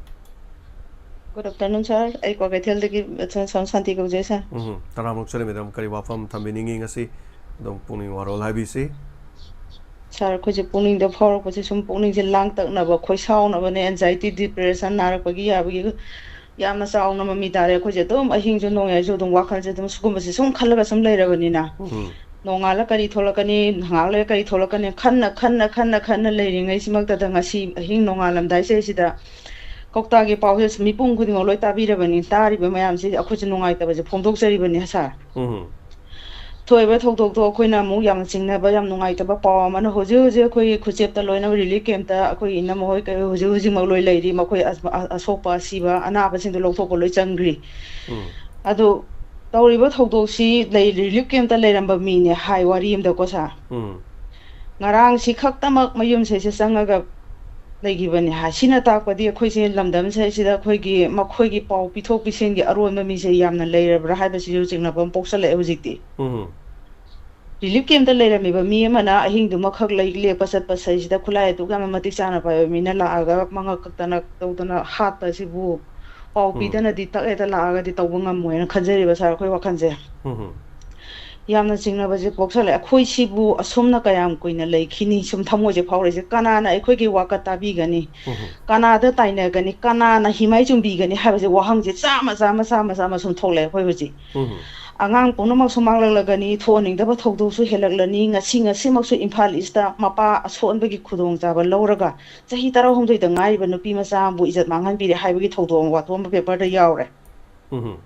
Good afternoon, sir. ꯑꯩ ꯀ꯭ꯋꯥꯀꯩꯊꯦꯜꯗꯒꯤ, ꯑ, ꯁꯣꯝ ꯁꯥꯟꯇꯤ ꯀꯧꯖꯩ, sir. ꯎꯝ, ꯇꯔꯥꯝꯅ ꯑꯣꯛꯆꯔꯤ, madam꯫ ꯀꯔꯤ ꯋꯥꯐꯝ ꯊꯝꯕꯤꯅꯤꯡꯉꯤ ꯉꯁꯤ? ꯑꯗꯨꯝ ꯄꯨꯛꯅꯤꯡ ꯋꯥꯔꯣꯜ ꯍꯥꯏꯕꯤꯁꯤ꯫ Sir, ꯑꯩꯈꯣꯏꯁꯦ ꯄꯨꯛꯅꯤꯡꯗ ꯐꯥꯎꯔꯛꯄꯁꯦ ꯁꯨꯝ ꯄꯨꯛꯅꯤꯡꯁꯦ ꯂꯥꯡꯇꯛꯅꯕ, ꯈꯣꯏꯁꯥꯎꯅꯕꯅꯦ, anxiety, depression ꯅꯥꯔꯛꯄꯒꯤ ꯌꯥꯕꯒꯤ ꯌꯥꯝꯅ ꯆꯥꯎꯅ ꯃꯃꯤ ꯇꯥꯔꯦ꯫ ꯑꯩꯈꯣꯏꯁꯦ ꯑꯗꯨꯝ ꯑꯍꯤꯡꯁꯨ ꯅꯣꯡꯌꯥꯏꯁꯨ ꯑꯗꯨꯝ ꯋꯥꯈꯜꯁꯦ ꯑꯗꯨꯝ ꯁꯤꯒꯨꯝꯕꯁꯦ ꯁꯨꯝ ꯈꯜꯂꯒ ꯁꯨꯝ ꯂꯩꯔꯕꯅꯤꯅ꯫ ꯎꯝ꯫ ꯅꯣꯡꯉꯥꯜꯂ ꯀꯔꯤ ꯊꯣꯛꯂꯛꯀꯅꯤ, ꯉꯥꯏꯍꯥꯛ ꯂꯩꯔ ꯀꯔꯤ ꯊꯣꯛꯂꯛꯀꯅꯤ, ꯈꯟꯅ, ꯈꯟꯅ, ꯈꯟꯅ, ꯈꯟꯅ ꯂꯩꯔꯤꯉꯩꯁꯤꯃꯛꯇꯗ ꯉꯁꯤ ꯑꯍꯤꯡ ꯅꯣꯡꯉꯥꯜꯂꯝꯗꯥꯏꯁꯦ ꯁꯤꯗ ꯀꯧꯇꯥꯒꯤ ꯄꯥꯎꯁꯦ ꯃꯤꯄꯨꯝ ꯈꯨꯗꯤꯡꯃꯛ ꯂꯣꯏ ꯇꯥꯕꯤꯔꯕꯅꯤ꯫ ꯇꯥꯔꯤꯕ ꯃꯌꯥꯝꯁꯤ ꯑꯩꯈꯣꯏꯁꯨ ꯅꯨꯡꯉꯥꯏꯇꯕꯁꯦ ꯐꯣꯡꯗꯣꯛꯆꯔꯤꯕꯅꯤ, sir꯫ ꯎꯝ꯫ ꯊꯣꯛꯏꯕ ꯊꯧꯗꯣꯛꯇꯣ ꯑꯩꯈꯣꯏꯅ ꯑꯃꯨꯛ ꯌꯥꯝꯅ ꯆꯤꯡꯅꯕ, ꯌꯥꯝ ꯅꯨꯡꯉꯥꯏꯇꯕ ꯄꯥꯎ ꯑꯃꯅ, ꯍꯧꯖꯤꯛ ꯍꯧꯖꯤꯛ ꯑꯩꯈꯣꯏꯒꯤ ꯈꯨꯆꯦꯞꯇ ꯂꯣꯏꯅꯃꯛ relief camp ꯇ ꯑꯩꯈꯣꯏ ꯏꯅꯝꯃ ꯍꯣꯏ ꯀꯩ ꯍꯧꯖꯤꯛ ꯍꯧꯖꯤꯛꯃꯛ ꯂꯣꯏ ꯂꯩꯔꯤ꯫ ꯃꯈꯣꯏ ꯑꯁ-, ꯑ-, ꯑꯁꯣꯛꯄ, ꯑꯁꯤꯕ, ꯑꯅꯥꯕꯁꯤꯡꯗꯣ ꯂꯧꯊꯣꯛꯄ ꯂꯣꯏ ꯆꯪꯈ꯭ꯔꯤ꯫ ꯎꯝ꯫ ꯑꯗꯨ ꯇꯧꯔꯤꯕ ꯊꯧꯗꯣꯛꯁꯤ ꯂꯩ, relief camp ꯇ ꯂꯩꯔꯝꯕ ꯃꯤꯅꯦ ꯍꯥꯏ, ꯋꯥꯔꯤ ꯑꯃꯗꯀꯣ, sir꯫ ꯎꯝ꯫ ꯉꯔꯥꯡꯁꯤ ꯈꯛꯇꯃꯛ ꯃꯌꯨꯝꯁꯤꯗꯩꯁꯤꯗ ꯆꯪꯉꯒ ꯂꯩꯈꯤꯕꯅꯤ ꯍꯥꯏ꯫ ꯁꯤꯅ ꯇꯥꯛꯄꯗꯤ ꯑꯩꯈꯣꯏꯁꯦ ꯂꯝꯗꯝꯁꯦ ꯁꯤꯗ ꯑꯩꯈꯣꯏꯒꯤ, ꯃꯈꯣꯏꯒꯤ ꯄꯥꯎ ꯄꯤꯊꯣꯛ ꯄꯤꯁꯤꯟꯒꯤ ꯑꯔꯣꯟꯕ ꯃꯤꯁꯦ ꯌꯥꯝꯅ ꯂꯩꯔꯕ꯭ꯔꯥ ꯍꯥꯏꯕꯁꯤꯁꯨ ꯆꯤꯡꯅꯕ ꯑꯃ ꯄꯣꯛꯁꯜꯂꯛꯑꯦ ꯍꯧꯖꯤꯛꯇꯤ꯫ ꯎꯝ꯫ ꯔꯤꯂꯤꯐ ꯀꯦꯝꯞꯇ ꯂꯩꯔꯝꯃꯤꯕ ꯃꯤ ꯑꯃꯅ ꯑꯍꯤꯡꯗꯨꯃꯈꯛ ꯂꯩ, ꯂꯦꯛꯄ ꯆꯠꯄ ꯁꯤꯗꯩꯁꯤꯗ ꯈꯨꯠꯂꯥꯏ ꯑꯗꯨꯛ ꯌꯥꯝꯅ ꯃꯇꯤꯛ ꯆꯥꯅ ꯄꯥꯏꯕ ꯃꯤꯅ ꯂꯥꯛꯑꯒ ꯃꯉꯛ ꯀꯛꯇꯅ ꯇꯧꯗꯅ ꯍꯥꯠꯄꯁꯤꯕꯨ, ꯄꯥꯎ ꯎꯝ꯫ ꯄꯤꯗꯅꯗꯤ ꯇꯛ ꯍꯦꯛꯇ ꯂꯥꯛꯑꯒꯗꯤ ꯇꯧꯕ ꯉꯝꯃꯣꯏꯅ ꯈꯟꯖꯔꯤꯕ ꯁꯥꯔ, ꯑꯩꯈꯣꯏ ꯋꯥꯈꯜꯁꯦ꯫ ꯎꯝ꯫ ꯌꯥꯝꯅ ꯆꯤꯡꯅꯕꯁꯦ ꯄꯣꯛꯁꯜꯂꯦ꯫ ꯑꯩꯈꯣꯏ ꯁꯤꯕꯨ ꯑꯁꯨꯝꯅ ꯀꯌꯥꯝ ꯀꯨꯏꯅ ꯂꯩꯈꯤꯅꯤ? ꯁꯨꯝ ꯊꯃꯣꯏꯁꯦ ꯐꯥꯎꯔꯛꯏꯁꯦ꯫ ꯀꯅꯥꯅ ꯑꯩꯈꯣꯏꯒꯤ ꯋꯥꯀꯠ ꯇꯥꯕꯤꯒꯅꯤ? ꯎꯝ꯫ ꯀꯅꯥꯗ ꯇꯥꯏꯅꯒꯅꯤ? ꯀꯅꯥꯅ ꯍꯤꯃꯥꯏ ꯆꯨꯝꯕꯤꯒꯅꯤ ꯍꯥꯏꯕꯁꯦ ꯋꯥꯍꯪꯁꯦ ꯆꯥꯝꯃ, ꯆꯥꯝꯃ, ꯆꯥꯝꯃ, ꯆꯥꯝꯃ ꯁꯨꯝ ꯊꯣꯛꯂꯛꯑꯦ ꯑꯩꯈꯣꯏ ꯍꯧꯖꯤꯛ꯫ ꯎꯝ꯫ ꯑꯉꯥꯡ ꯄꯨꯝꯅꯃꯛꯁꯨ ꯃꯥꯡꯂꯛꯂꯒꯅꯤ, ꯊꯣꯛꯍꯟꯅꯤꯡꯗꯕ ꯊꯧꯗꯣꯛꯁꯨ ꯍꯦꯜꯂꯛꯂꯅꯤ꯫ ꯉꯁꯤ, ꯉꯁꯤꯃꯛꯁꯨ ꯏꯝꯐꯥꯜ ꯏꯁꯇ ꯃꯄꯥ ꯑꯁꯣꯟꯕꯒꯤ ꯈꯨꯗꯣꯡꯆꯥꯕ ꯂꯧꯔꯒ ꯆꯍꯤ ꯇꯔꯥꯍꯨꯝꯗꯣꯏꯗ ꯉꯥꯏꯔꯤꯕ ꯅꯨꯄꯤ ꯃꯆꯥ ꯑꯃꯕꯨ ꯏꯖꯠ ꯃꯥꯡꯍꯟꯕꯤꯔꯦ ꯍꯥꯏꯕꯒꯤ ꯊꯧꯗꯣꯛ ꯑꯃ ꯋꯥꯊꯣꯛ ꯑꯃ ꯄꯦꯄꯔꯗ ꯌꯥꯎꯔꯦ꯫ ꯎꯝ꯫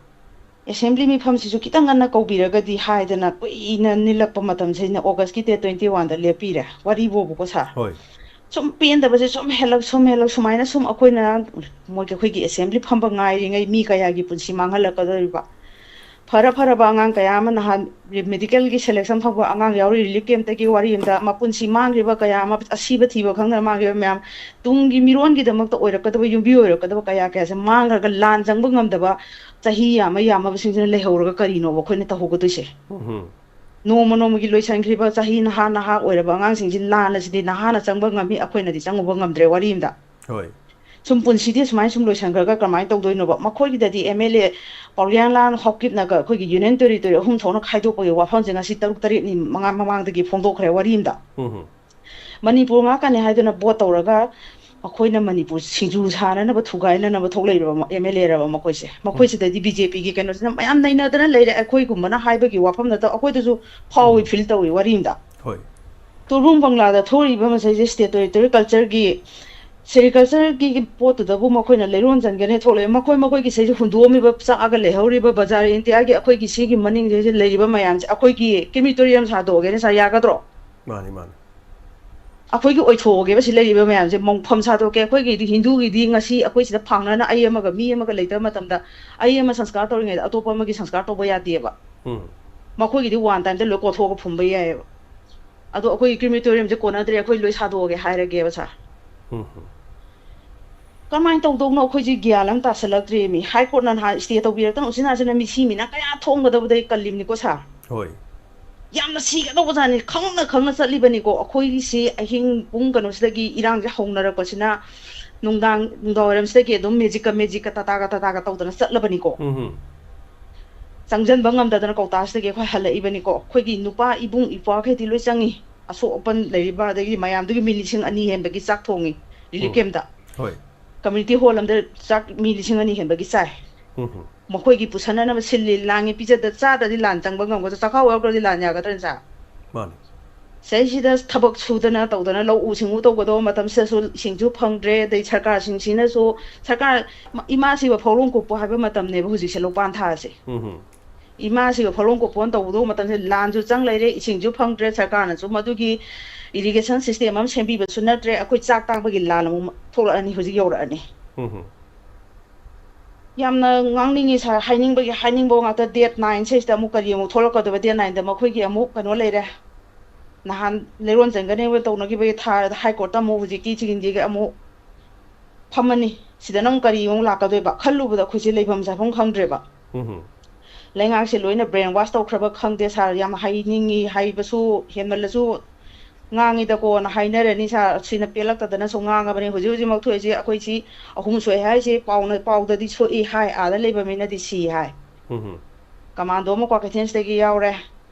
ꯑꯦꯁꯦꯝꯕ꯭ꯂꯤ ꯃꯤꯐꯝꯁꯤꯁꯨ ꯈꯤꯇꯪ ꯉꯟꯅ ꯀꯧꯕꯤꯔꯒꯗꯤ ꯍꯥꯏꯗꯅ ꯀꯨꯏꯅ ꯅꯤꯜꯂꯛꯄ ꯃꯇꯝꯁꯤꯅ ꯑꯣꯒꯁꯀꯤ ꯗꯦꯠ ꯇ꯭ꯋꯦꯟꯇꯤ ꯋꯥꯟꯗ ꯂꯦꯞꯄꯤꯔꯦ꯫ ꯋꯥꯔꯤꯕꯣꯕꯀꯣ ꯁꯥꯔ꯫ ꯍꯣꯏ꯫ ꯁꯨꯝ ꯄꯦꯟꯗꯕꯁꯦ ꯁꯨꯝ ꯍꯦꯜꯂꯛ, ꯁꯨꯝ ꯍꯦꯜꯂꯛ, ꯁꯨꯃꯥꯏꯅ ꯁꯨꯝ ꯑꯩꯈꯣꯏꯅ ꯃꯣꯏꯒꯤ, ꯑꯩꯈꯣꯏꯒꯤ ꯑꯦꯁꯦꯝꯕ꯭ꯂꯤ ꯐꯝꯕ ꯉꯥꯏꯔꯤꯉꯩ ꯃꯤ ꯀꯌꯥꯒꯤ ꯄꯨꯟꯁꯤ ꯃꯥꯡꯍꯜꯂꯛꯀꯗꯧꯔꯤꯕ? ꯐꯔ ꯐꯔꯕ ꯑꯉꯥꯡ ꯀꯌꯥ ꯑꯃ ꯅꯍꯥꯟ ꯃꯦꯗꯤꯀꯦꯜꯒꯤ ꯁꯦꯂꯦꯛꯁꯟ ꯐꯪꯕ ꯑꯉꯥꯡ ꯌꯥꯎꯔꯤ, ꯔꯤꯂꯤꯐ ꯀꯦꯝꯞꯇꯒꯤ ꯋꯥꯔꯤ ꯑꯃꯗ ꯃꯄꯨꯟꯁꯤ ꯃꯥꯡꯈ꯭ꯔꯤꯕ ꯀꯌꯥ ꯑꯃ, ꯑꯁꯤꯕ ꯊꯤꯕ ꯈꯪꯗꯅ ꯃꯥꯡꯈ꯭ꯔꯤꯕ ꯃꯌꯥꯝ, ꯇꯨꯡꯒꯤ ꯃꯤꯔꯣꯟꯒꯤꯗꯃꯛꯇ ꯑꯣꯏꯔꯛꯀꯗꯕ, ꯌꯨꯝꯕꯤ ꯑꯣꯏꯔꯛꯀꯗꯕ ꯀꯌꯥ ꯀꯌꯥꯁꯦ ꯃꯥꯡꯈ꯭ꯔꯒ ꯂꯥꯟ ꯆꯪꯕ ꯉꯝꯗꯕ ꯆꯍꯤ ꯌꯥꯝꯃ ꯌꯥꯝꯃꯕꯁꯤꯡꯁꯤꯅ ꯂꯩꯍꯧꯔꯒ ꯀꯔꯤꯅꯣꯕ ꯑꯩꯈꯣꯏꯅ ꯇꯧꯍꯧꯒꯗꯣꯏꯁꯦ? ꯎꯝ꯫ ꯅꯣꯡꯃ ꯅꯣꯡꯃꯒꯤ ꯂꯣꯏꯁꯟꯈ꯭ꯔꯤꯕ ꯆꯍꯤ ꯅꯍꯥ ꯅꯍꯥ ꯑꯣꯏꯔꯕ ꯑꯉꯥꯡꯁꯤꯡꯁꯤ, ꯂꯥꯟ ꯑꯁꯤꯗꯤ ꯅꯍꯥꯅ ꯆꯪꯕ ꯉꯝꯃꯤ, ꯑꯩꯈꯣꯏꯅꯗꯤ ꯆꯪꯉꯨꯕ ꯉꯝꯗ꯭ꯔꯦ꯫ ꯋꯥꯔꯤ ꯑꯃꯗ ꯍꯣꯏ꯫ ꯁꯨꯝ ꯄꯨꯟꯁꯤꯗꯤ ꯁꯨꯃꯥꯏꯅ ꯁꯨꯝ ꯂꯣꯏꯁꯟꯈ꯭ꯔꯒ ꯀꯃꯥꯏꯅ ꯇꯧꯗꯣꯏꯅꯣꯕ? ꯃꯈꯣꯏꯒꯤꯗꯗꯤ ꯑꯦꯝ ꯑꯦꯜ ꯑꯦ ꯄꯥꯎꯂꯤꯌꯥꯟꯂꯥꯟ ꯍꯥꯎꯀꯤꯞꯅꯒ ꯑꯩꯈꯣꯏꯒꯤ ꯌꯨꯅꯤꯌꯟ ꯇꯦꯔꯤꯇꯣꯔꯤ ꯑꯍꯨꯝ ꯊꯣꯛꯅ ꯈꯥꯏꯗꯣꯛꯄꯒꯤ ꯋꯥꯐꯝꯁꯦ ꯉꯁꯤ ꯇꯔꯨꯛ ꯇꯔꯦꯠꯅꯤ ꯃꯉꯥ ꯃꯃꯥꯡꯗꯒꯤ ꯐꯣꯡꯗꯣꯛꯈ꯭ꯔꯦ ꯋꯥꯔꯤ ꯑꯃꯗ꯫ ꯎꯝ꯫ ꯃꯅꯤꯄꯨꯔ ꯉꯥꯛꯀꯅꯤ ꯍꯥꯏꯗꯨꯅ ꯚꯣꯠ ꯇꯧꯔꯒ ꯑꯩꯈꯣꯏꯅ ꯃꯅꯤꯄꯨꯔ ꯁꯤꯡꯖꯨ ꯁꯥꯅꯅꯕ ꯊꯨꯒꯥꯏꯅꯅꯕ ꯊꯣꯛꯂꯛꯏꯕ ꯑꯦꯝ ꯑꯦꯜ ꯑꯦꯔꯕ ꯃꯈꯣꯏꯁꯦ? ꯃꯈꯣꯏꯁꯤꯗꯗꯤ ꯕꯤ ꯖꯦ ꯄꯤꯒꯤ ꯀꯩꯅꯣꯁꯤꯅ ꯃꯌꯥꯝ ꯅꯩꯅꯗꯅ ꯂꯩꯔꯦ꯫ ꯑꯩꯈꯣꯏꯒꯨꯝꯕꯅ ꯍꯥꯏꯕꯒꯤ ꯋꯥꯐꯝ ꯅꯠꯇꯕ ꯑꯩꯈꯣꯏꯗꯁꯨ ꯐꯥꯎꯏ, ꯎꯝ꯫ ꯐꯤꯜ ꯇꯧꯏ ꯋꯥꯔꯤ ꯑꯃꯗ꯫ ꯍꯣꯏ꯫ ꯇꯣꯔꯕꯨꯡ ꯕꯪꯂꯥꯗ ꯊꯣꯛꯂꯤꯕ ꯃꯁꯩꯁꯦ ꯁ꯭ꯇꯦꯠ ꯇꯦꯔꯤꯇꯣꯔꯤ ꯀꯜꯆꯔꯒꯤ, ꯁꯦꯔꯤꯀꯜꯆꯔꯒꯤ ꯄꯣꯠꯇꯨꯗꯕꯨ ꯃꯈꯣꯏꯅ ꯂꯩꯔꯣꯟ ꯆꯟꯒꯅꯤ ꯊꯣꯛꯂꯛꯑꯦ꯫ ꯃꯈꯣꯏ ꯃꯈꯣꯏꯒꯤ ꯁꯤꯁꯦ ꯍꯨꯟꯗꯣꯛꯑꯝꯃꯤꯕ, ꯆꯥꯛꯑꯒ ꯂꯩꯍꯧꯔꯤꯕ ꯕꯖꯥꯔ ꯏꯟꯗꯤꯌꯥꯒꯤ ꯑꯩꯈꯣꯏꯒꯤ ꯁꯤꯒꯤ ꯃꯅꯤꯡꯁꯤꯗ ꯂꯩꯔꯤꯕ ꯃꯌꯥꯝꯁꯦ ꯑꯩꯈꯣꯏꯒꯤ ꯀ꯭ꯔꯤꯃꯤꯇꯣꯔꯤꯌꯝ ꯁꯥꯗꯣꯛꯑꯒꯦꯅ ꯁꯥ ꯌꯥꯒꯗ꯭ꯔꯣ? ꯃꯥꯅꯤ, ꯃꯥꯅꯤ꯫ ꯑꯩꯈꯣꯏꯒꯤ ꯑꯣꯏꯊꯣꯛꯑꯒꯦꯕ ꯁꯤ ꯂꯩꯔꯤꯕ ꯃꯌꯥꯝꯁꯦ, ꯃꯣꯡꯐꯝ ꯁꯥꯗꯣꯛꯀꯦ꯫ ꯑꯩꯈꯣꯏꯒꯤꯗꯤ ꯍꯤꯟꯗꯨꯒꯤꯗꯤ ꯉꯁꯤ ꯑꯩꯈꯣꯏ ꯁꯤꯗ ꯐꯥꯡꯅꯅ ꯑꯩ ꯑꯃꯒ ꯃꯤ ꯑꯃꯒ ꯂꯩꯇꯕ ꯃꯇꯝꯗ ꯑꯩ ꯑꯃ ꯁꯪꯁꯀꯥꯔ ꯇꯧꯔꯤꯉꯩꯗ ꯑꯇꯣꯞꯄ ꯑꯃꯒꯤ ꯁꯪꯁꯀꯥꯔ ꯇꯧꯕ ꯌꯥꯗꯦꯕ꯫ ꯎꯝ꯫ ꯃꯈꯣꯏꯒꯤꯗꯤ ꯋꯥꯟ ꯇꯥꯏꯝꯗ ꯂꯣꯏ ꯀꯣꯊꯣꯛꯑꯒ ꯐꯨꯝꯕ ꯌꯥꯏꯑꯕ꯫ ꯑꯗꯣ ꯑꯩꯈꯣꯏꯒꯤ ꯀ꯭ꯔꯤꯃꯤꯇꯣꯔꯤꯌꯝꯁꯦ ꯀꯣꯟꯅꯗ꯭ꯔꯦ, ꯑꯩꯈꯣꯏ ꯂꯣꯏ ꯁꯥꯗꯣꯛꯑꯒꯦ ꯍꯥꯏꯔꯒꯦꯕ ꯁꯥꯔ꯫ ꯎꯝ꯫ ꯀꯃꯥꯏꯅ ꯇꯧꯗꯧꯅꯣ ꯑꯩꯈꯣꯏꯁꯦ ꯒ꯭ꯌꯥꯟ ꯑꯃ ꯇꯥꯁꯜꯂꯛꯇ꯭ꯔꯦꯃꯤ꯫ ꯍꯥꯏ ꯀꯣꯔꯠꯅ ꯅꯍꯥꯟ ꯏꯁꯇꯦ ꯇꯧꯕꯤꯔꯛꯇꯅ ꯎꯆꯤꯟ ꯅꯥꯆꯤꯟꯅ ꯃꯤꯁꯤ ꯃꯤꯅ ꯀꯌꯥ ꯊꯣꯛꯑꯝꯒꯗꯕꯗꯩ ꯀꯜꯂꯤꯕꯅꯤꯀꯣ ꯁꯥꯔ꯫ ꯍꯣꯏ꯫ ꯌꯥꯝꯅ ꯁꯤꯒꯗꯧꯕꯖꯥꯠꯅꯤ꯫ ꯈꯪꯅ ꯈꯪꯅ ꯆꯠꯂꯤꯕꯅꯤꯀꯣ꯫ ꯑꯩꯈꯣꯏꯒꯤꯁꯤ ꯑꯍꯤꯡ ꯄꯨꯡ ꯀꯩꯅꯣꯁꯤꯗꯒꯤ ꯏꯔꯥꯡꯁꯦ ꯍꯧꯅꯔꯛꯄꯁꯤꯅ ꯅꯨꯡꯗꯥꯡ, ꯅꯨꯡꯗꯥꯡ ꯋꯥꯏꯔꯝꯁꯤꯗꯒꯤ ꯑꯗꯨꯝ ꯃꯦꯖꯤꯛꯀ ꯃꯦꯖꯤꯛꯀ ꯇꯥꯇꯥꯒ ꯇꯥꯇꯥꯒ ꯇꯧꯗꯅ ꯆꯠꯂꯕꯅꯤꯀꯣ꯫ ꯎꯝ꯫ ꯆꯪꯁꯤꯟꯕ ꯉꯝꯗꯗꯅ ꯀꯧꯇꯥꯁꯤꯗꯒꯤ ꯑꯩꯈꯣꯏ ꯍꯜꯂꯛꯏꯕꯅꯤꯀꯣ꯫ ꯑꯩꯈꯣꯏꯒꯤ ꯅꯨꯄꯥ ꯏꯕꯨꯡ ꯏꯄ꯭ꯋꯥꯈꯩꯗꯤ ꯂꯣꯏ ꯆꯪꯉꯤ꯫ ꯑꯁꯣꯛ ꯑꯄꯟ ꯂꯩꯔꯤꯕ, ꯑꯗꯒꯤ ꯃꯌꯥꯝꯗꯨꯒꯤ ꯃꯤ ꯂꯤꯁꯤꯡ ꯑꯅꯤ ꯍꯦꯟꯕꯒꯤ ꯆꯥꯛ ꯊꯣꯡꯉꯤ ꯔꯤꯂꯤꯐ ꯎꯝ꯫ ꯀꯦꯝꯞꯇ꯫ ꯍꯣꯏ꯫ ꯀꯝꯃ꯭ꯌꯨꯅꯤꯇꯤ ꯍꯣꯜ ꯑꯃꯗ ꯆꯥꯛ ꯃꯤ ꯂꯤꯁꯤꯡ ꯑꯅꯤ ꯍꯦꯟꯕꯒꯤ ꯆꯥꯏ꯫ ꯎꯝ꯫ ꯃꯈꯣꯏꯒꯤ ꯄꯨꯁꯟꯅꯅꯕ ꯁꯤꯜꯂꯤ, ꯂꯥꯡꯉꯤ, ꯄꯤꯖꯗ ꯆꯥꯗ꯭ꯔꯗꯤ ꯂꯥꯟ ꯆꯪꯕ ꯉꯝꯒꯗ꯭ꯔꯥ? ꯆꯥꯛꯈꯥꯎ ꯌꯥꯎꯗ꯭ꯔꯗꯤ ꯂꯥꯟ ꯌꯥꯒꯗ꯭ꯔꯅꯦ ꯁꯥꯔ? ꯃꯥꯅꯤ꯫ ꯁꯤꯗꯩꯁꯤꯗ ꯊꯕꯛ ꯁꯨꯗꯅ ꯇꯧꯗꯅ ꯂꯧꯎ ꯁꯤꯡꯎ ꯇꯧꯒꯗꯧꯕ ꯃꯇꯝꯁꯤꯗꯁꯨ ꯏꯁꯤꯡꯁꯨ ꯐꯪꯗ꯭ꯔꯦ, ꯑꯗꯩ ꯁꯔꯀꯥꯔꯁꯤꯡꯁꯤꯅꯁꯨ, ꯁꯔꯀꯥꯔ, ꯏꯃꯥ ꯁꯤꯕ ꯐꯧꯔꯣꯡ ꯀꯣꯛꯄ ꯍꯥꯏꯕ ꯃꯇꯝꯅꯦꯕ ꯍꯧꯖꯤꯛꯁꯦ, ꯂꯧꯄꯥꯟ ꯊꯥꯁꯦ꯫ ꯎꯝ꯫ ꯏꯃꯥ ꯁꯤꯕ ꯐꯧꯔꯣꯡ ꯀꯣꯛꯄ ꯇꯧꯒꯗꯧꯕ ꯃꯇꯝꯁꯤꯗ ꯂꯥꯟꯁꯨ ꯆꯪ ꯂꯩꯔꯦ, ꯏꯁꯤꯡꯁꯨ ꯐꯪꯗ꯭ꯔꯦ, ꯁꯔꯀꯥꯔꯅꯁꯨ ꯃꯗꯨꯒꯤ ꯏꯔꯤꯒꯦꯁꯟ ꯁꯤꯁꯇꯦꯝ ꯑꯃ ꯁꯦꯝꯕꯤꯕꯁꯨ ꯅꯠꯇ꯭ꯔꯦ, ꯑꯩꯈꯣꯏ ꯆꯥꯛ ꯇꯥꯡꯕꯒꯤ ꯂꯥꯟ ꯑꯃꯨꯛ ꯊꯣꯛꯂꯛꯑꯅꯤ, ꯍꯧꯖꯤꯛ ꯌꯧꯔꯛꯑꯅꯤ꯫ ꯎꯝ꯫ ꯌꯥꯝꯅ ꯉꯥꯡꯅꯤꯡꯉꯤ ꯁꯥꯔ, ꯍꯥꯏꯅꯤꯡꯕꯒꯤ ꯍꯥꯏꯅꯤꯡꯕ ꯉꯥꯛꯇ꯫ ꯗꯦꯠ ꯅꯥꯏꯟ ꯁꯤꯗ ꯑꯃꯨꯛ ꯀꯔꯤ ꯑꯃꯨꯛ ꯊꯣꯛꯂꯛꯀꯗꯕ? ꯗꯦꯠ ꯅꯥꯏꯟꯗ ꯃꯈꯣꯏꯒꯤ ꯑꯃꯨꯛ ꯀꯩꯅꯣ ꯂꯩꯔꯦ, ꯅꯍꯥꯟ ꯂꯩꯔꯣꯟ ꯆꯟꯒꯅꯦꯕ ꯇꯧꯅꯈꯤꯕꯒꯤ ꯊꯥꯔꯗ ꯍꯥꯏ ꯀꯣꯔꯠꯇ ꯑꯃꯨꯛ ꯍꯧꯖꯤꯛꯀꯤ ꯆꯤꯒꯤꯟꯗꯤꯒ ꯑꯃꯨꯛ ꯐꯝꯃꯅꯤ꯫ ꯁꯤꯗꯅ ꯑꯃꯨꯛ ꯀꯔꯤ ꯑꯃꯨꯛ ꯂꯥꯛꯀꯗꯣꯏꯕ? ꯈꯜꯂꯨꯕꯗ ꯑꯩꯈꯣꯏꯁꯦ ꯂꯩꯐꯝ ꯆꯥꯐꯝ ꯈꯪꯗ꯭ꯔꯦꯕ꯫ ꯎꯝ꯫ ꯂꯩꯉꯥꯛꯁꯦ ꯂꯣꯏꯅ ꯕ꯭ꯔꯦꯟ ꯋꯥꯁ ꯇꯧꯈ꯭ꯔꯕ ꯈꯪꯗꯦ ꯁꯥꯔ꯫ ꯌꯥꯝ ꯍꯥꯏꯅꯤꯡꯉꯤ, ꯍꯥꯏꯕꯁꯨ ꯍꯦꯟꯃꯜꯂꯁꯨ ꯉꯥꯡꯉꯤꯗꯀꯣꯅ ꯍꯥꯏꯅꯔꯅꯤ ꯁꯥꯔ꯫ ꯁꯤꯅ ꯄꯦꯜꯂꯛꯇꯗꯅꯁꯨ ꯉꯥꯡꯉꯕꯅꯤ꯫ ꯍꯧꯖꯤꯛ ꯍꯧꯖꯤꯛꯃꯛ ꯊꯣꯛꯏꯁꯦ ꯑꯩꯈꯣꯏ ꯁꯤ ꯑꯍꯨꯝ ꯁꯣꯛꯑꯦ ꯍꯥꯏꯁꯦ ꯄꯥꯎꯅ-, ꯄꯥꯎꯗꯗꯤ ꯁꯣꯛꯏ ꯍꯥꯏ, ꯑꯥꯗ ꯂꯩꯕ ꯃꯤꯅꯗꯤ ꯁꯤ ꯍꯥꯏ꯫ ꯎꯝ꯫ ꯀꯃꯥꯟꯗꯣ ꯑꯃ ꯀ꯭ꯋꯥꯀꯩꯊꯦꯜꯁꯤꯗꯒꯤ ꯌꯥꯎꯔꯦ꯫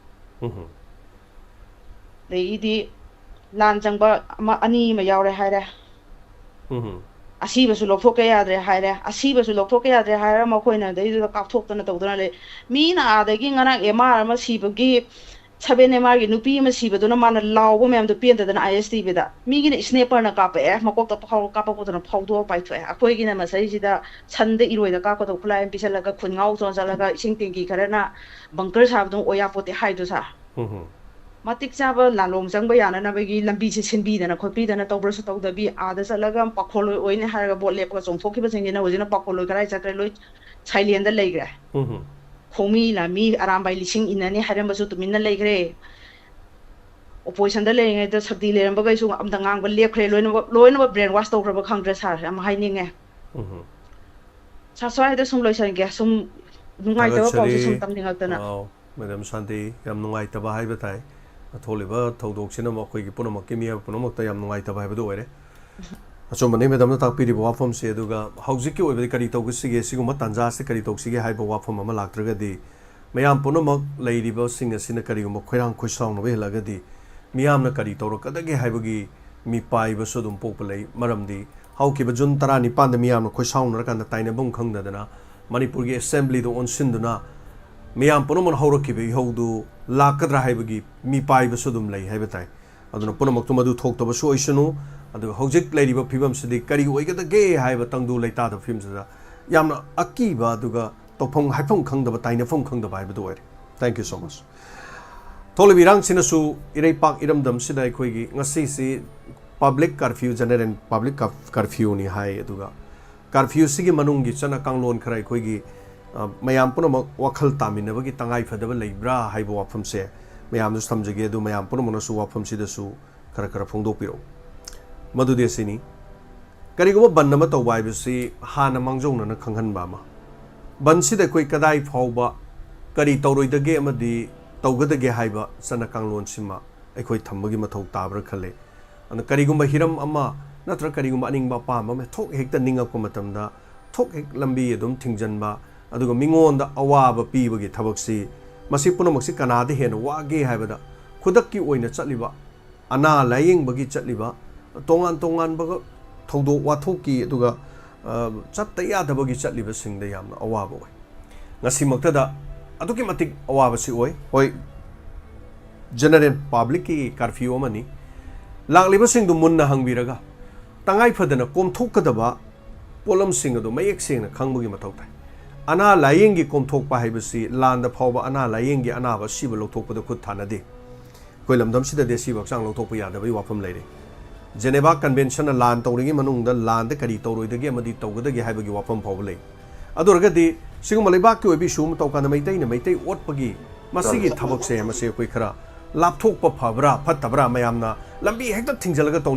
ꯎꯝ꯫ ꯑꯗꯒꯤꯗꯤ ꯂꯥꯟ ꯆꯪꯕ ꯑꯃ, ꯑꯅꯤ ꯑꯃ ꯌꯥꯎꯔꯦ ꯍꯥꯏꯔꯦ꯫ ꯎꯝ꯫ ꯑꯁꯤꯕꯁꯨ ꯂꯧꯊꯣꯛꯀꯦ ꯌꯥꯗ꯭ꯔꯦ ꯍꯥꯏꯔꯦ꯫ ꯑꯁꯤꯕꯁꯨ ꯂꯧꯊꯣꯛꯀꯦ ꯌꯥꯗ꯭ꯔꯦ ꯍꯥꯏꯔ ꯃꯈꯣꯏꯅ ꯑꯗꯩꯗꯨꯗ ꯀꯥꯞꯊꯣꯛꯇꯅ ꯇꯧꯗꯅ ꯂꯩ꯫ ꯃꯤꯅ ꯑꯥꯗꯒꯤ ꯉꯔꯥꯡ ꯑꯦꯝ ꯑꯥꯔ ꯑꯃ ꯁꯤꯕꯒꯤ, ꯁꯚꯦꯟ ꯑꯦꯝ ꯑꯥꯔꯒꯤ ꯅꯨꯄꯤ ꯑꯃ ꯁꯤꯕꯗꯨꯅ ꯃꯥꯅ ꯂꯥꯎꯕ ꯃꯌꯥꯝꯗꯣ ꯄꯦꯟꯗꯗꯅ ꯑꯥꯏ ꯑꯦꯁ ꯇꯤ ꯚꯤꯗ꯫ ꯃꯤꯒꯤꯅ ꯁ꯭ꯅꯦꯄꯔꯅ ꯀꯥꯞꯄꯛꯑꯦ, ꯃꯀꯣꯛꯇ ꯐꯥꯎ-, ꯀꯥꯞꯄꯛꯄꯗꯨꯅ ꯐꯥꯎꯗꯣꯛꯑ ꯄꯥꯏꯊꯣꯛꯑꯦ꯫ ꯑꯩꯈꯣꯏꯒꯤꯅ ꯃꯁꯩꯁꯤꯗ ꯁꯟꯗ ꯏꯔꯣꯏꯗ ꯀꯥꯞꯀꯗꯧ ꯈꯨꯠꯂꯥꯏ ꯑꯃ ꯄꯤꯁꯜꯂꯒ ꯈꯨꯟ ꯉꯥꯎ ꯆꯣꯟ ꯆꯠꯂꯒ ꯏꯁꯤꯡ ꯇꯦꯡꯀꯤ ꯈꯔꯅ ꯕꯪꯀꯔ ꯁꯥꯕꯗꯧ ꯑꯣꯏ ꯌꯥꯄꯣꯠꯇꯦ ꯍꯥꯏꯗꯣ ꯁꯥꯔ꯫ ꯎꯝ꯫ ꯃꯇꯤꯛ ꯆꯥꯕ ꯂꯥꯂꯣꯡ ꯆꯪꯕ ꯌꯥꯅꯅꯕꯒꯤ ꯂꯝꯕꯤꯁꯦ ꯁꯤꯟꯕꯤꯗꯅ ꯈꯣꯠꯄꯤꯗꯅ ꯇꯧꯕ꯭ꯔꯁꯨ ꯇꯧꯗꯕꯤ, ꯑꯥꯗ ꯆꯠꯂꯒ ꯄꯥꯈꯣꯜꯂꯣꯏ ꯑꯣꯏꯅꯤ ꯍꯥꯏꯔꯒ ꯚꯣꯠ ꯂꯦꯞꯄꯒ ꯆꯣꯡꯊꯣꯛꯈꯤꯕꯁꯤꯡꯁꯤꯅ ꯍꯧꯖꯤꯛꯅ ꯄꯥꯈꯣꯜꯂꯣꯏ ꯀꯗꯥꯏ ꯆꯠꯈ꯭ꯔꯦ? ꯂꯣꯏ ꯁꯥꯏꯂꯦꯟꯗ ꯂꯩꯈ꯭ꯔꯦ꯫ ꯎꯝ꯫ ꯈꯣꯡꯃꯤ ꯂꯥꯟꯃꯤ ꯑꯔꯥꯝꯕꯥꯏ ꯂꯤꯁꯤꯡ ꯏꯟꯅꯅꯤ ꯍꯥꯏꯔꯝꯕꯁꯨ ꯇꯨꯃꯤꯟꯅ ꯂꯩꯈ꯭ꯔꯦ꯫ ꯑꯣꯄꯣꯖꯤꯁꯟꯗ ꯂꯩꯔꯤꯉꯩꯗ ꯁꯛꯇꯤ ꯂꯩꯔꯝꯕꯈꯩꯁꯨ ꯑꯝꯇ ꯉꯥꯡꯕ ꯂꯦꯞꯈ꯭ꯔꯦ, ꯂꯣꯏꯅꯃꯛ ꯂꯣꯏꯅꯃꯛ ꯕ꯭ꯔꯦꯟ ꯋꯥꯁ ꯇꯧꯈ꯭ꯔꯕ ꯈꯪꯗ꯭ꯔꯦ ꯁꯥꯔ, ꯌꯥꯝ ꯍꯥꯏꯅꯤꯡꯉꯦ꯫ ꯎꯝ꯫ ꯁꯥꯔ, ꯁ꯭ꯋꯥꯏꯗ ꯁꯨꯝ ꯂꯣꯏꯁꯟꯒꯦ꯫ ꯁꯨꯝ ꯅꯨꯡꯉꯥꯏꯇꯕ ꯄꯥꯎꯁꯦ ꯁꯨꯝ ꯊꯥꯒꯠꯆꯔꯤ꯫ ꯇꯝꯅꯤꯡꯉꯛꯇꯅ꯫ ꯑꯥꯎ, ꯃꯦꯗꯥꯝ ꯁꯥꯟꯇꯤ, ꯌꯥꯝ ꯅꯨꯡꯉꯥꯏꯇꯕ ꯍꯥꯏꯕ ꯇꯥꯏ꯫ ꯊꯣꯛꯂꯤꯕ ꯊꯧꯗꯣꯛꯁꯤꯅ ꯑꯩꯈꯣꯏꯒꯤ ꯄꯨꯝꯅꯃꯛꯀꯤ, ꯃꯤꯑꯣꯏꯕ ꯄꯨꯝꯅꯃꯛꯇ ꯌꯥꯝ ꯅꯨꯡꯉꯥꯏꯇꯕ ꯍꯥꯏꯕꯗꯨ ꯑꯣꯏꯔꯦ꯫ ꯑꯆꯨꯝꯕꯅꯤ, ꯃꯦꯗꯥꯝꯅ ꯇꯥꯛꯄꯤꯔꯤꯕ ꯋꯥꯐꯝꯁꯦ꯫ ꯑꯗꯨꯒ ꯍꯧꯖꯤꯛꯀꯤ ꯑꯣꯏꯕꯗꯤ ꯀꯔꯤ ꯇꯧꯒꯁꯤꯒꯦ, ꯁꯤꯒꯨꯝꯕ ꯇꯥꯟꯖꯥꯁꯤꯗ ꯀꯔꯤ ꯇꯧꯁꯤꯒꯦ ꯍꯥꯏꯕ ꯋꯥꯐꯝ ꯑꯃ ꯂꯥꯛꯇ꯭ꯔꯒꯗꯤ, ꯃꯌꯥꯝ ꯄꯨꯝꯅꯃꯛ ꯂꯩꯔꯤꯕꯁꯤꯡ ꯑꯁꯤꯅ ꯀꯔꯤꯒꯨꯝꯕ ꯈꯣꯏꯔꯥꯡ ꯈꯣꯏꯁꯥꯎꯅꯕ ꯍꯦꯜꯂꯛꯑꯒꯗꯤ, ꯃꯤꯌꯥꯝꯅ ꯀꯔꯤ ꯇꯧꯔꯛꯀꯗꯒꯦ ꯍꯥꯏꯕꯒꯤ ꯃꯤꯄꯥꯏꯕꯁꯨ ꯑꯗꯨꯝ ꯄꯣꯛꯄ ꯂꯩ꯫ ꯃꯔꯝꯗꯤ ꯍꯧꯈꯤꯕ ꯖꯨꯟ ꯇꯔꯥꯅꯤꯄꯥꯟꯗ ꯃꯤꯌꯥꯝꯅ ꯈꯣꯏꯁꯥꯎꯅꯔꯀꯥꯟꯗ ꯇꯥꯏꯅꯐꯝ ꯈꯪꯗꯗꯅ ꯃꯅꯤꯄꯨꯔꯒꯤ ꯑꯦꯁꯦꯝꯕ꯭ꯂꯤꯗ ꯑꯣꯟꯁꯤꯟꯗꯨꯅ ꯃꯤꯌꯥꯝ ꯄꯨꯝꯅꯃꯛꯅ ꯍꯧꯔꯛꯈꯤꯕ ꯏꯍꯧꯗꯨ ꯂꯥꯛꯀꯗ꯭ꯔꯥ ꯍꯥꯏꯕꯒꯤ ꯃꯤꯄꯥꯏꯕꯁꯨ ꯑꯗꯨꯝ ꯂꯩ ꯍꯥꯏꯕ ꯇꯥꯏ꯫ ꯑꯗꯨꯅ ꯄꯨꯝꯅꯃꯛꯇꯨ ꯃꯗꯨ ꯊꯣꯛꯇꯕꯁꯨ ꯑꯣꯏꯁꯅꯨ꯫ ꯑꯗꯨꯒ ꯍꯧꯖꯤꯛ ꯂꯩꯔꯤꯕ ꯐꯤꯕꯝꯁꯤꯗꯤ ꯀꯔꯤ ꯑꯣꯏꯒꯗꯒꯦ ꯍꯥꯏꯕ ꯇꯪꯗꯨ ꯂꯩꯇꯥꯗꯕ ꯐꯤꯕꯝꯁꯤꯗ ꯌꯥꯝꯅ ꯑꯀꯤꯕ, ꯑꯗꯨꯒ ꯇꯧꯐꯝ ꯍꯥꯏꯐꯝ ꯈꯪꯗꯕ, ꯇꯥꯏꯅꯐꯝ ꯈꯪꯗꯕ ꯍꯥꯏꯕꯗꯨ ꯑꯣꯏꯔꯦ꯫ Thank you so much꯫ ꯊꯣꯛꯂꯤꯕ ꯏꯔꯥꯡꯁꯤꯅꯁꯨ ꯏꯔꯩꯄꯥꯛ ꯏꯔꯝꯗꯝꯁꯤꯗ ꯑꯩꯈꯣꯏꯒꯤ ꯉꯁꯤꯁꯤ ꯄꯕ꯭ꯂꯤꯛ ꯀꯔꯐ꯭ꯌꯨ, ꯖꯦꯅꯔꯦꯜ ꯄꯕ꯭ꯂꯤꯛ ꯀꯔꯐ꯭ꯌꯨꯅꯤ ꯍꯥꯏ꯫ ꯑꯗꯨꯒ ꯀꯔꯐ꯭ꯌꯨꯁꯤꯒꯤ ꯃꯅꯨꯡꯒꯤ ꯆꯠꯅ ꯀꯥꯡꯂꯣꯟ ꯈꯔ ꯑꯩꯈꯣꯏꯒꯤ, ꯑ, ꯃꯌꯥꯝ ꯄꯨꯝꯅꯃꯛ ꯋꯥꯈꯜ ꯇꯥꯃꯤꯟꯅꯕꯒꯤ ꯇꯉꯥꯏ ꯐꯗꯕ ꯂꯩꯕ꯭ꯔꯥ ꯍꯥꯏꯕ ꯋꯥꯐꯝꯁꯦ ꯃꯌꯥꯝꯗꯁꯨ ꯊꯝꯖꯒꯦ꯫ ꯑꯗꯨ ꯃꯌꯥꯝ ꯄꯨꯝꯅꯃꯛꯅꯁꯨ ꯋꯥꯐꯝꯁꯤꯗꯁꯨ ꯈꯔ ꯈꯔ ꯐꯣꯡꯗꯣꯛꯄꯤꯔꯛꯎ꯫ ꯃꯗꯨꯗꯤ ꯑꯁꯤꯅꯤ, ꯀꯔꯤꯒꯨꯝꯕ ꯕꯟ ꯑꯃ ꯇꯧꯕ ꯍꯥꯏꯕꯁꯤ ꯍꯥꯟꯅ ꯃꯥꯡꯖꯧꯅꯅ ꯈꯪꯍꯟꯕ ꯑꯃ, ꯕꯟꯁꯤꯗ ꯑꯩꯈꯣꯏ ꯀꯗꯥꯏ ꯐꯥꯎꯕ ꯀꯔꯤ ꯇꯧꯔꯣꯏꯗꯒꯦ ꯑꯃꯗꯤ ꯇꯧꯒꯗꯒꯦ ꯍꯥꯏꯕ ꯆꯠꯅ ꯀꯥꯡꯂꯣꯟꯁꯤꯃ ꯑꯩꯈꯣꯏ ꯊꯝꯕꯒꯤ ꯃꯊꯧ ꯇꯥꯕ꯭ꯔꯥ ꯈꯜꯂꯤ꯫ ꯑꯗꯨꯅ ꯀꯔꯤꯒꯨꯝꯕ ꯍꯤꯔꯝ ꯑꯃ ꯅꯠꯇ꯭ꯔꯒ ꯀꯔꯤꯒꯨꯝꯕ ꯑꯅꯤꯡꯕ ꯑꯄꯥꯝꯕ ꯑꯃ ꯊꯣꯛ ꯍꯦꯛꯇ ꯅꯤꯡꯉꯛꯄ ꯃꯇꯝꯗ ꯊꯣꯛ ꯍꯦꯛ ꯂꯝꯕꯤ ꯑꯗꯨꯝ ꯊꯤꯡꯖꯤꯟꯕ, ꯑꯗꯨꯒ ꯃꯤꯉꯣꯟꯗ ꯑꯋꯥꯕ ꯄꯤꯕꯒꯤ ꯊꯕꯛꯁꯤ, ꯃꯁꯤ ꯄꯨꯝꯅꯃꯛꯁꯤ ꯀꯅꯥꯗ ꯍꯦꯟꯅ ꯋꯥꯒꯦ ꯍꯥꯏꯕꯗ, ꯈꯨꯗꯛꯀꯤ ꯑꯣꯏꯅ ꯆꯠꯂꯤꯕ ꯑꯅꯥ ꯂꯥꯌꯦꯡꯕꯒꯤ ꯆꯠꯂꯤꯕ ꯇꯣꯉꯥꯟ ꯇꯣꯉꯥꯟꯕ ꯊꯧꯗꯣꯛ ꯋꯥꯊꯣꯛꯀꯤ, ꯑꯗꯨꯒ, ꯑ, ꯆꯠꯇ ꯌꯥꯗꯕꯒꯤ ꯆꯠꯂꯤꯕꯁꯤꯡꯗ ꯌꯥꯝꯅ ꯑꯋꯥꯕ ꯑꯣꯏ꯫ ꯉꯁꯤꯃꯛꯇꯗ ꯑꯗꯨꯛꯀꯤ ꯃꯇꯤꯛ ꯑꯋꯥꯕꯁꯤ ꯑꯣꯏ꯫ ꯍꯣꯏ, ꯖꯦꯅꯔꯦꯜ ꯄꯕ꯭ꯂꯤꯛꯀꯤ ꯀꯔꯐ꯭ꯌꯨ ꯑꯃꯅꯤ꯫ ꯂꯥꯛꯂꯤꯕꯁꯤꯡꯗꯨ ꯃꯨꯟꯅ ꯍꯪꯕꯤꯔꯒ ꯇꯉꯥꯏ ꯐꯗꯅ ꯀꯣꯝꯊꯣꯛꯀꯗꯕ ꯄꯣꯠꯂꯝꯁꯤꯡ ꯑꯗꯨ ꯃꯌꯦꯛ ꯁꯦꯡꯅ ꯈꯪꯕꯒꯤ ꯃꯊꯧ ꯇꯥꯏ꯫ ꯑꯅꯥ ꯂꯥꯌꯦꯡꯒꯤ ꯀꯣꯝꯊꯣꯛꯄ ꯍꯥꯏꯕꯁꯤ ꯂꯥꯟꯗ ꯐꯥꯎꯕ ꯑꯅꯥ ꯂꯥꯌꯦꯡꯒꯤ ꯑꯅꯥꯕ ꯑꯁꯤꯕ ꯂꯧꯊꯣꯛꯄꯗ ꯈꯨꯠ ꯊꯥꯅꯗꯦ꯫ ꯑꯩꯈꯣꯏ ꯂꯝꯗꯝꯁꯤꯗꯗꯤ ꯑꯁꯤꯕ ꯍꯛꯆꯥꯡ ꯂꯧꯊꯣꯛꯄ ꯌꯥꯗꯕꯒꯤ ꯋꯥꯐꯝ ꯂꯩꯔꯦ꯫ ꯖꯦꯅꯦꯚꯥ ꯀꯟꯚꯦꯟꯁꯟꯅ ꯂꯥꯟ ꯇꯧꯔꯤꯉꯩ ꯃꯅꯨꯡꯗ ꯂꯥꯟꯗ ꯀꯔꯤ ꯇꯧꯔꯣꯏꯗꯒꯦ ꯑꯃꯗꯤ ꯇꯧꯒꯗꯒꯦ ꯍꯥꯏꯕꯒꯤ ꯋꯥꯐꯝ ꯐꯥꯎꯕ ꯂꯩ꯫ ꯑꯗꯨ ꯑꯣꯏꯔꯒꯗꯤ ꯁꯤꯒꯨꯝꯕ ꯂꯩꯕꯥꯛꯀꯤ ꯑꯣꯏꯕ ꯏꯁꯨ ꯑꯃ ꯇꯧꯀꯥꯟꯗ ꯃꯩꯇꯩꯅ ꯃꯩꯇꯩ ꯑꯣꯠꯄꯒꯤ ꯃꯁꯤꯒꯤ ꯊꯕꯛꯁꯦ, ꯃꯁꯤ ꯑꯩꯈꯣꯏ ꯈꯔ ꯂꯥꯞꯊꯣꯛꯄ ꯐꯕ꯭ꯔꯥ ꯐꯠꯇꯕ꯭ꯔꯥ? ꯃꯌꯥꯝꯅ ꯂꯝꯕꯤ ꯍꯦꯛꯇ ꯊꯤꯡꯖꯤꯜꯂꯒ ꯇꯧꯅꯤꯡꯕ